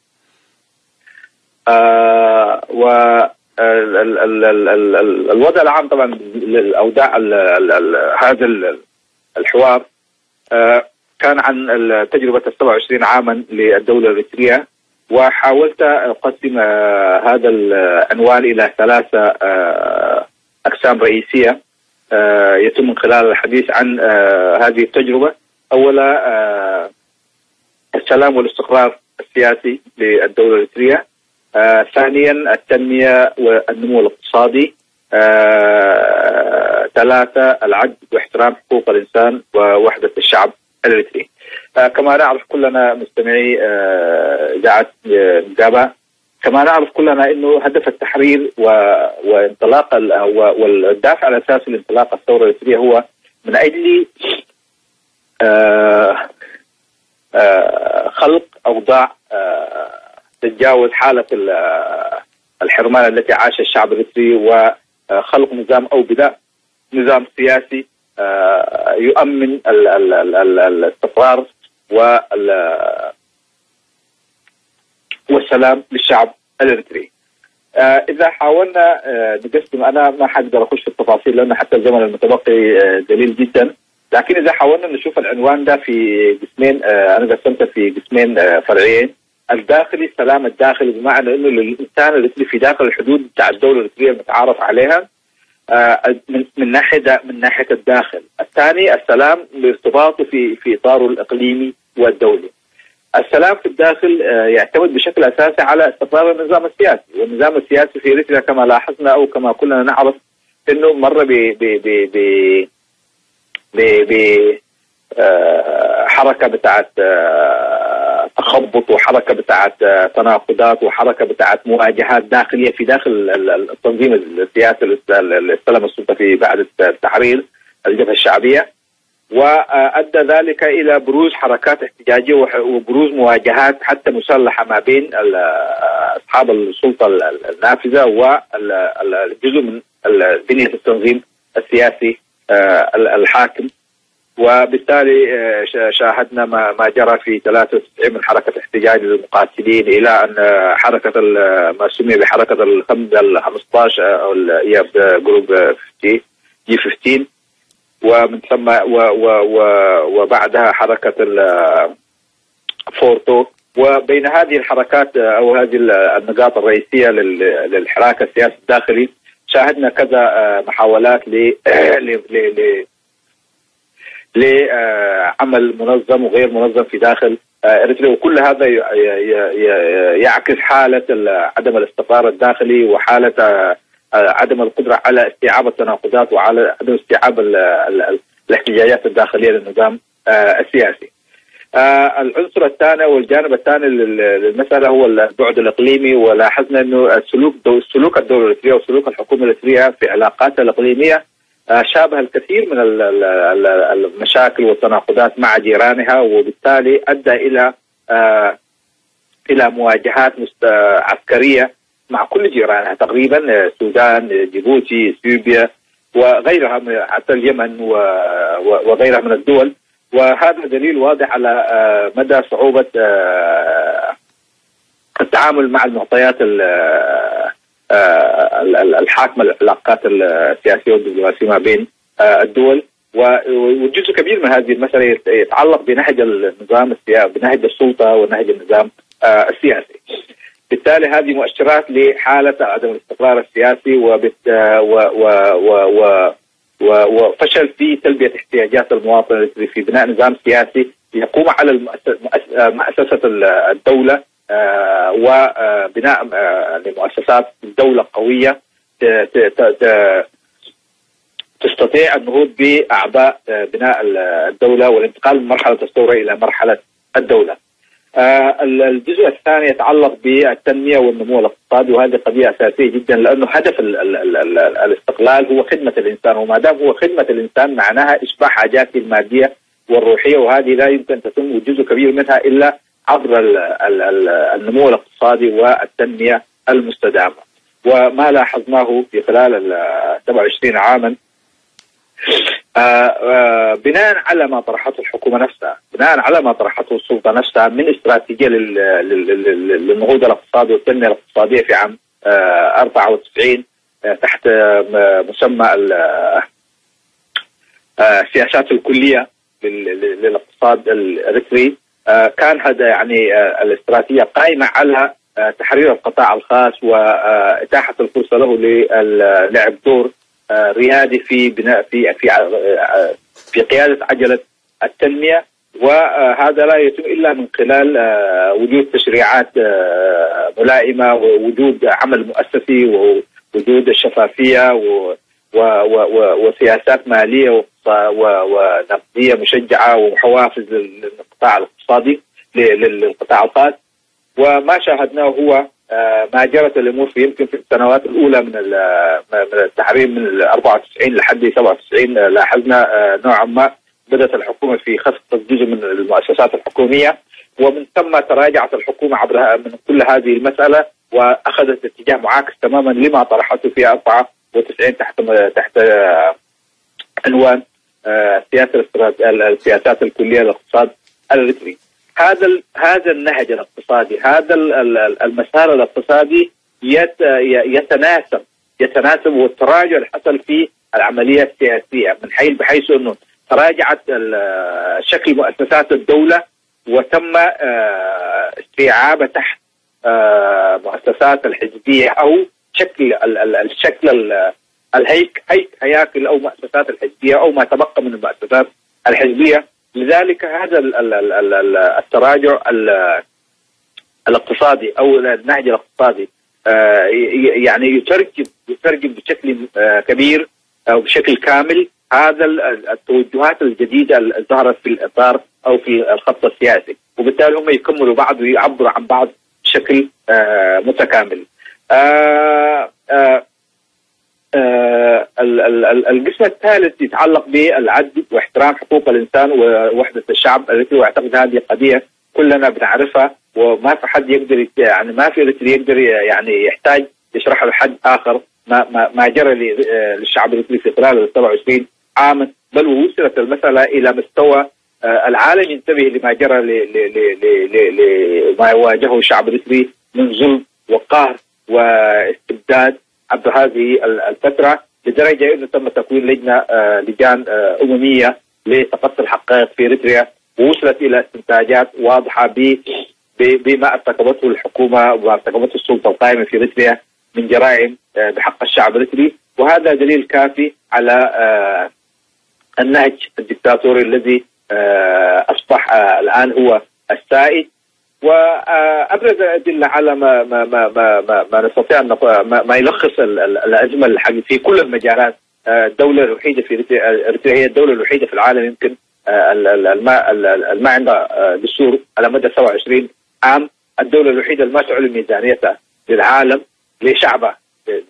آه، و ال-، ال-، ال-، ال-، ال-، ال-، الوضع العام طبعًا للأوضاع ال-، ال-، ال-، هذا ال-، الحوار، آه، كان عن ال-، تجربة السبعة وعشرين عامًا للدولة الإريترية، وحاولت أقسم، آه، هذا العنوان إلى ثلاثة، آه، أقسام رئيسية، آه، يتم من خلال الحديث عن، آه، هذه التجربة. أولًا، آه، السلام والاستقرار السياسي للدولة الإريترية. آه، ثانيًا، التنمية والنمو الاقتصادي. آه، ثلاثة، العدل واحترام حقوق الإنسان ووحدة الشعب الإريتري. آه، كما نعرف كلنا مستمعي، آه، إذاعة، آه، نقابة، كما نعرف كلنا إنه هدف التحرير و-، وانطلاق ال-، و-، والدافع الأساسي لانطلاق الثورة الإريترية هو من أجل، آه، آه، خلق أوضاع، آه، تتجاوز حالة ال-، آه، الحرمان التي عاش الشعب الإريتري، وخلق نظام أو بناء نظام سياسي، آه، يؤمن ال-، ال-، ال-، ال-، الاستقرار وال-، والسلام للشعب الإريتري. آه، إذا حاولنا، آه، نقسم، أنا ما حقدر أخش في التفاصيل لأن حتى الزمن المتبقي، آه، قليل جدًا، لكن إذا حاولنا نشوف العنوان ده في قسمين، آه، أنا قسمته في قسمين، آه، فرعيين. الداخلي، السلام الداخلي، بمعنى إنه للإنسان اللي في داخل الحدود بتاع الدولة الإريترية المتعارف عليها، آه، من، من ناحية دا-، من ناحية الداخل. الثاني، السلام لارتباطه في، في إطاره الإقليمي والدولي. السلام في الداخل، آه، يعتمد بشكل أساسي على استقرار النظام السياسي، والنظام السياسي في إريتريا كما لاحظنا أو كما كلنا نعرف إنه مر ب-، ب-، ب-، ب-، ب-، ب-، آه، حركة بتاعت، آه، تخبط، وحركة بتاعت، آه، تناقضات، وحركة بتاعت مواجهات داخلية في داخل ال-، ال-، التنظيم السياسي اللي است-، اللي استلم السلطة في بعد التحرير، الجبهة الشعبية. وأدى ذلك إلى بروز حركات احتجاجية وح-، وبروز مواجهات حتى مسلحة ما بين ال-، أصحاب السلطة ال-، ال-، النافذة والجزء من ال-، بنية التنظيم السياسي، آه، ال-، الحاكم. وبالتالي، آه، شا-، شاهدنا ما، ما جرى في ثلاثة وتسعين من حركة احتجاج للمقاتلين إلى أن، آه، حركة ال-، ما سمي بحركة الخم-، ال خمستاش، آه، أو ال-، إياب جروب، آه، خمستاش، جي خمستاش، ومن ثم و-، و-، و-، وبعدها حركة ال-، فورتو. وبين هذه الحركات، آه، أو هذه ال-، النقاط الرئيسية لل-، للحراك السياسي الداخلي، شاهدنا كذا، آه، محاولات ل-، ل-، ل-، ل-، لعمل منظم وغير منظم في داخل، آه، إريتريا، وكل هذا ي-، ي-، ي-، ي-، يعكس حالة ال-، عدم الاستقرار الداخلي وحالة، آه، آه، عدم القدرة على استيعاب التناقضات وعلى عدم استيعاب ال-، ال-، ال-، الاحتجاجات الداخلية للنظام، آه، السياسي. آه، العنصر الثاني والجانب الثاني لل-، للمسألة هو البعد الإقليمي، ولاحظنا أنه السلوك دو-، سلوك الدولة الإريترية وسلوك الحكومة الإريترية في علاقاتها الإقليمية، آه، شابه الكثير من ال-، ال-، ال-، المشاكل والتناقضات مع جيرانها، وبالتالي أدى إلى، آه، إلى مواجهات مست-، آه، عسكرية مع كل جيرانها تقريبًا، آه، السودان، آه، جيبوتي، إثيوبيا وغيرها من، حتى اليمن و-، و-، وغيرها من الدول. وهذا دليل واضح على، آه، مدى صعوبة، آه، التعامل مع المعطيات ال-، آه، ال-، ال-، الحاكمة، العلاقات السياسية والدبلوماسية ما بين، آه، الدول. و-، وجزء كبير من هذه المسألة يت-، يتعلق بنهج النظام السيا-، بنهج السلطة ونهج النظام، آه، السياسي. بالتالي هذه مؤشرات لحالة عدم الاستقرار السياسي وبت-، آه، و-، و-، و-، و-، و-، وفشل في تلبية احتياجات المواطن في بناء نظام سياسي يقوم على المؤس-، مؤس-، آه، مؤسسة ال-، الدولة، آه، وبناء، آه، لمؤسسات دولة قوية ت-، ت-، ت-، ت-، تستطيع النهوض بأعباء، آه، بناء ال-، الدولة والانتقال من مرحلة الثورة إلى مرحلة الدولة. آه، ال-، الجزء الثاني يتعلق بالتنمية والنمو الاقتصادي، وهذه قضية أساسية جدًا، لأنه هدف ال-، ال-، ال-، ال-، الاستقلال هو خدمة الإنسان، وما دام هو خدمة الإنسان معناها إشباع حاجاته المادية والروحية، وهذه لا يمكن تتم وجزء كبير منها إلا عبر ال-، ال-، ال-، النمو الاقتصادي والتنمية المستدامة. وما لاحظناه في خلال ال-، سبعة وعشرين عامًا، آه، آه، بناء على ما طرحته الحكومة نفسها، بناء على ما طرحته السلطة نفسها من استراتيجية لل-، لل-، لل-، لل-، للنهوضة الاقتصادية والتنمية الاقتصادية في عام، آه، أربعة وتسعين، آه، تحت، آه، مسمى ال-، آه، السياسات الكلية لل-، لل-، للاقتصاد الإريتري. آه، كان هذا يعني، آه، الاستراتيجية قائمة على، آه، تحرير القطاع الخاص وإتاحة الفرصة له للعب دور، آه، ريادي في بناء، في، في، آه، في قيادة عجلة التنمية. وهذا لا يتم إلا من خلال، آه، وجود تشريعات، آه، ملائمة، ووجود عمل مؤسسي، ووجود الشفافية، و-، و-، و-، و-، وسياسات مالية وقص-، و-، ونقدية مشجعة وحوافز لل-، للقطاع الاقتصادي، ل-، لل-، للقطاع الخاص. وما شاهدناه هو، آه، ما جرت الأمور في، يمكن في السنوات الأولى من ال-، من التحرير من ال أربعة وتسعين لحد سبعة وتسعين، آه، لاحظنا، آه، نوعًا ما بدأت الحكومة في خفض جزء من المؤسسات الحكومية، ومن ثم تراجعت الحكومة عبر ه-، من كل هذه المسألة، وأخذت اتجاه معاكس تمامًا لما طرحته في أربعة وتسعين تحت م-، تحت، آه، عنوان، آه، السياسة الاسترات-، ال-، السياسات الكلية للاقتصاد الإريتري. هذا ال-، هذا النهج الاقتصادي، هذا ال-، ال-، ال-، المسار الاقتصادي يت-، ي-، يتناسب، يتناسب والتراجع اللي حصل في العملية السياسية من حيث، بحيث أنه تراجعت ال-، شكل مؤسسات الدولة، وتم، آه، استيعابه تحت، آه، مؤسسات الحزبية أو شكل ال-، ال-، الشكل ال-، الهيك-، هيك-، هياكل أو مؤسسات الحزبية أو ما تبقى من المؤسسات الحزبية. لذلك هذا ال-، ال-، ال-، ال-، ال-، التراجع ال-، الاقتصادي أو النهج الاقتصادي، آه، ي-، ي-، يعني يترجم، يترجم بشكل، آه، كبير أو بشكل كامل هذا ال-، ال-، التوجهات الجديدة الظاهرة في الإطار أو في الخط السياسي، وبالتالي هم يكملوا بعض ويعبروا عن بعض بشكل، آه، متكامل. آه، آه، آه، ال- ال- ال- القسم الثالث يتعلق بالعدل واحترام حقوق الإنسان ووحدة الشعب التي، وأعتقد هذه قضية كلنا بنعرفها، وما في حد يقدر يت- يعني ما في إريتري يقدر ي- يعني يحتاج يشرح لحد آخر ما ما, ما جرى ل- آه، للشعب الإريتري في خلال ال سبعة وعشرين عاما، بل ووصلت المسألة إلى مستوى آه، العالم ينتبه لما جرى ل- ل- ل- ل- ل- ل- ما يواجهه الشعب الإريتري من ظلم وقهر واستبداد عبر هذه ال- الفترة، لدرجة أنه تم تكوين لجنة، آه، لجان، آه، أممية لتقصي الحقائق في إريتريا، ووصلت إلى استنتاجات واضحة ب- ب- بما ارتكبته الحكومة وما ارتكبته السلطة القائمة في إريتريا من جرائم، آه، بحق الشعب الإريتري. وهذا دليل كافي على، آه، النهج الدكتاتوري الذي، آه، أصبح، آه، الآن هو السائد. وأبرز الأدلة على ما ما ما ما ما, ما نستطيع أن نقول، ما, ما يلخص ال- ال- الأزمة الحقيقية في كل المجالات. آه، الدولة الوحيدة في إريتريا، إريتريا هي الدولة الوحيدة في العالم يمكن، آه، ال- ال- الما ال- ال- الما عندها، آه، دستور على مدى سبعة وعشرين عام. الدولة الوحيدة اللي ما تعلن ميزانيتها للعالم، لشعبها،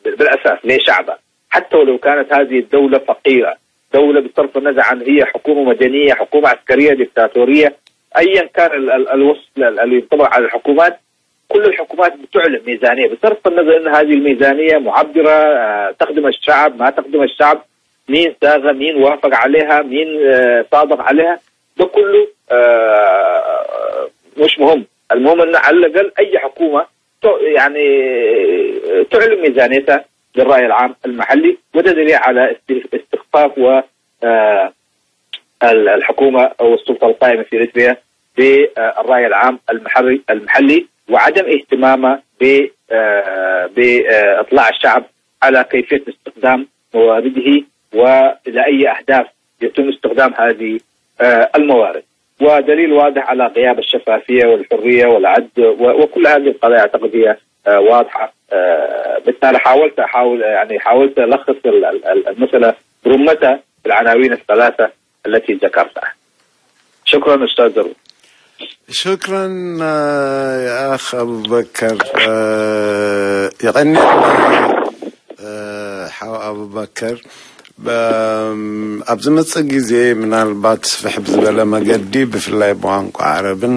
بالأساس لشعبها، حتى ولو كانت هذه الدولة فقيرة، دولة بصرف النظر عن هي حكومة مدنية، حكومة عسكرية، دكتاتورية، أيا كان ال- ال- الوصف ال- اللي ينطبق على الحكومات. كل الحكومات بتعلن ميزانية بصرف النظر أن هذه الميزانية معبرة، آه، تخدم الشعب، ما تخدم الشعب، مين ساغ، مين وافق عليها، مين، آه، صادق عليها. ده كله، آه، مش مهم. المهم أن على الأقل أي حكومة ت- يعني تعلن ميزانيتها للرأي العام المحلي، وده دليل على است- استخفاف و، آه، ال- الحكومة أو السلطة القائمة في إريتريا بالرأي العام المحلي المحلي، وعدم اهتمامها ب، آه، بإطلاع الشعب على كيفية استخدام موارده وإلى أي أهداف يتم استخدام هذه، آه، الموارد. ودليل واضح على غياب الشفافية والحرية والعدل و- وكل هذه القضايا أعتقد هي، آه، واضحة. آه، بالتالي حاولت أحاول يعني حاولت ألخص ال- ال- ال- المسألة برمتها في العناوين الثلاثة التي ذكرتها. شكرا أستاذ ضرور. شكرا، آه، يا أخ أبو بكر. آه، يغني، آه، حاو أبو بكر. ب- ኣብ ዝመፅእ ግዜ ምናልባት ስፍሕ ብዝበለ መገዲ ብፍላይ ብቋንቋ ዓረብን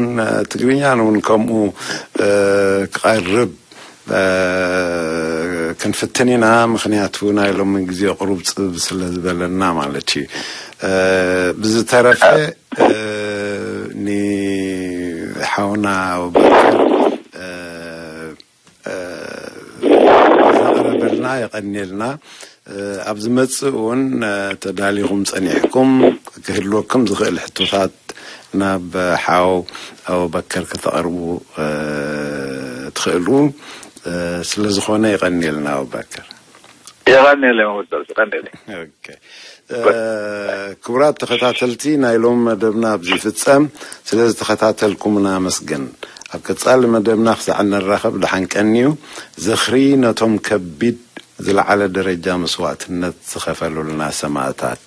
ትግርኛን እውን ከምኡ ክቐርብ ክንፍትን ኢና። ምክንያቱ ናይ ሎሚ ግዜ ቁሩብ ፅብ ስለ ዝበለና ማለት እዩ። ብዝተረፈ ንሓውና ኣቡበከር ዘቕረበልና የቐንየልና። ኣብ ዝመፅእ እውን ተዳሊኹም ፀኒሕኩም ክህልወኩም ዝኽእል ሕቶታት ናብ ሓው ኣቡበከር ከተቕርቡ ትኽእሉ። ስለዝኾነ የቐንየልና ኣቡበከር። የቐንየለይ መመሰል ቀንየለይ። ክቡራት ተኸታተልቲ ናይ ሎም መደብና ኣብዚ ይፍጸም። ስለ ዝተኸታተልኩምና ኣመስግን። ኣብ ቀጻሊ መደብና ክሳዕ እንራኸብ ደሓን ቀንዩ። ዝኽሪ ነቶም ከቢድ ዝለዓለ ደረጃ መስዋእትነት ዝኸፈሉልና ሰማእታት።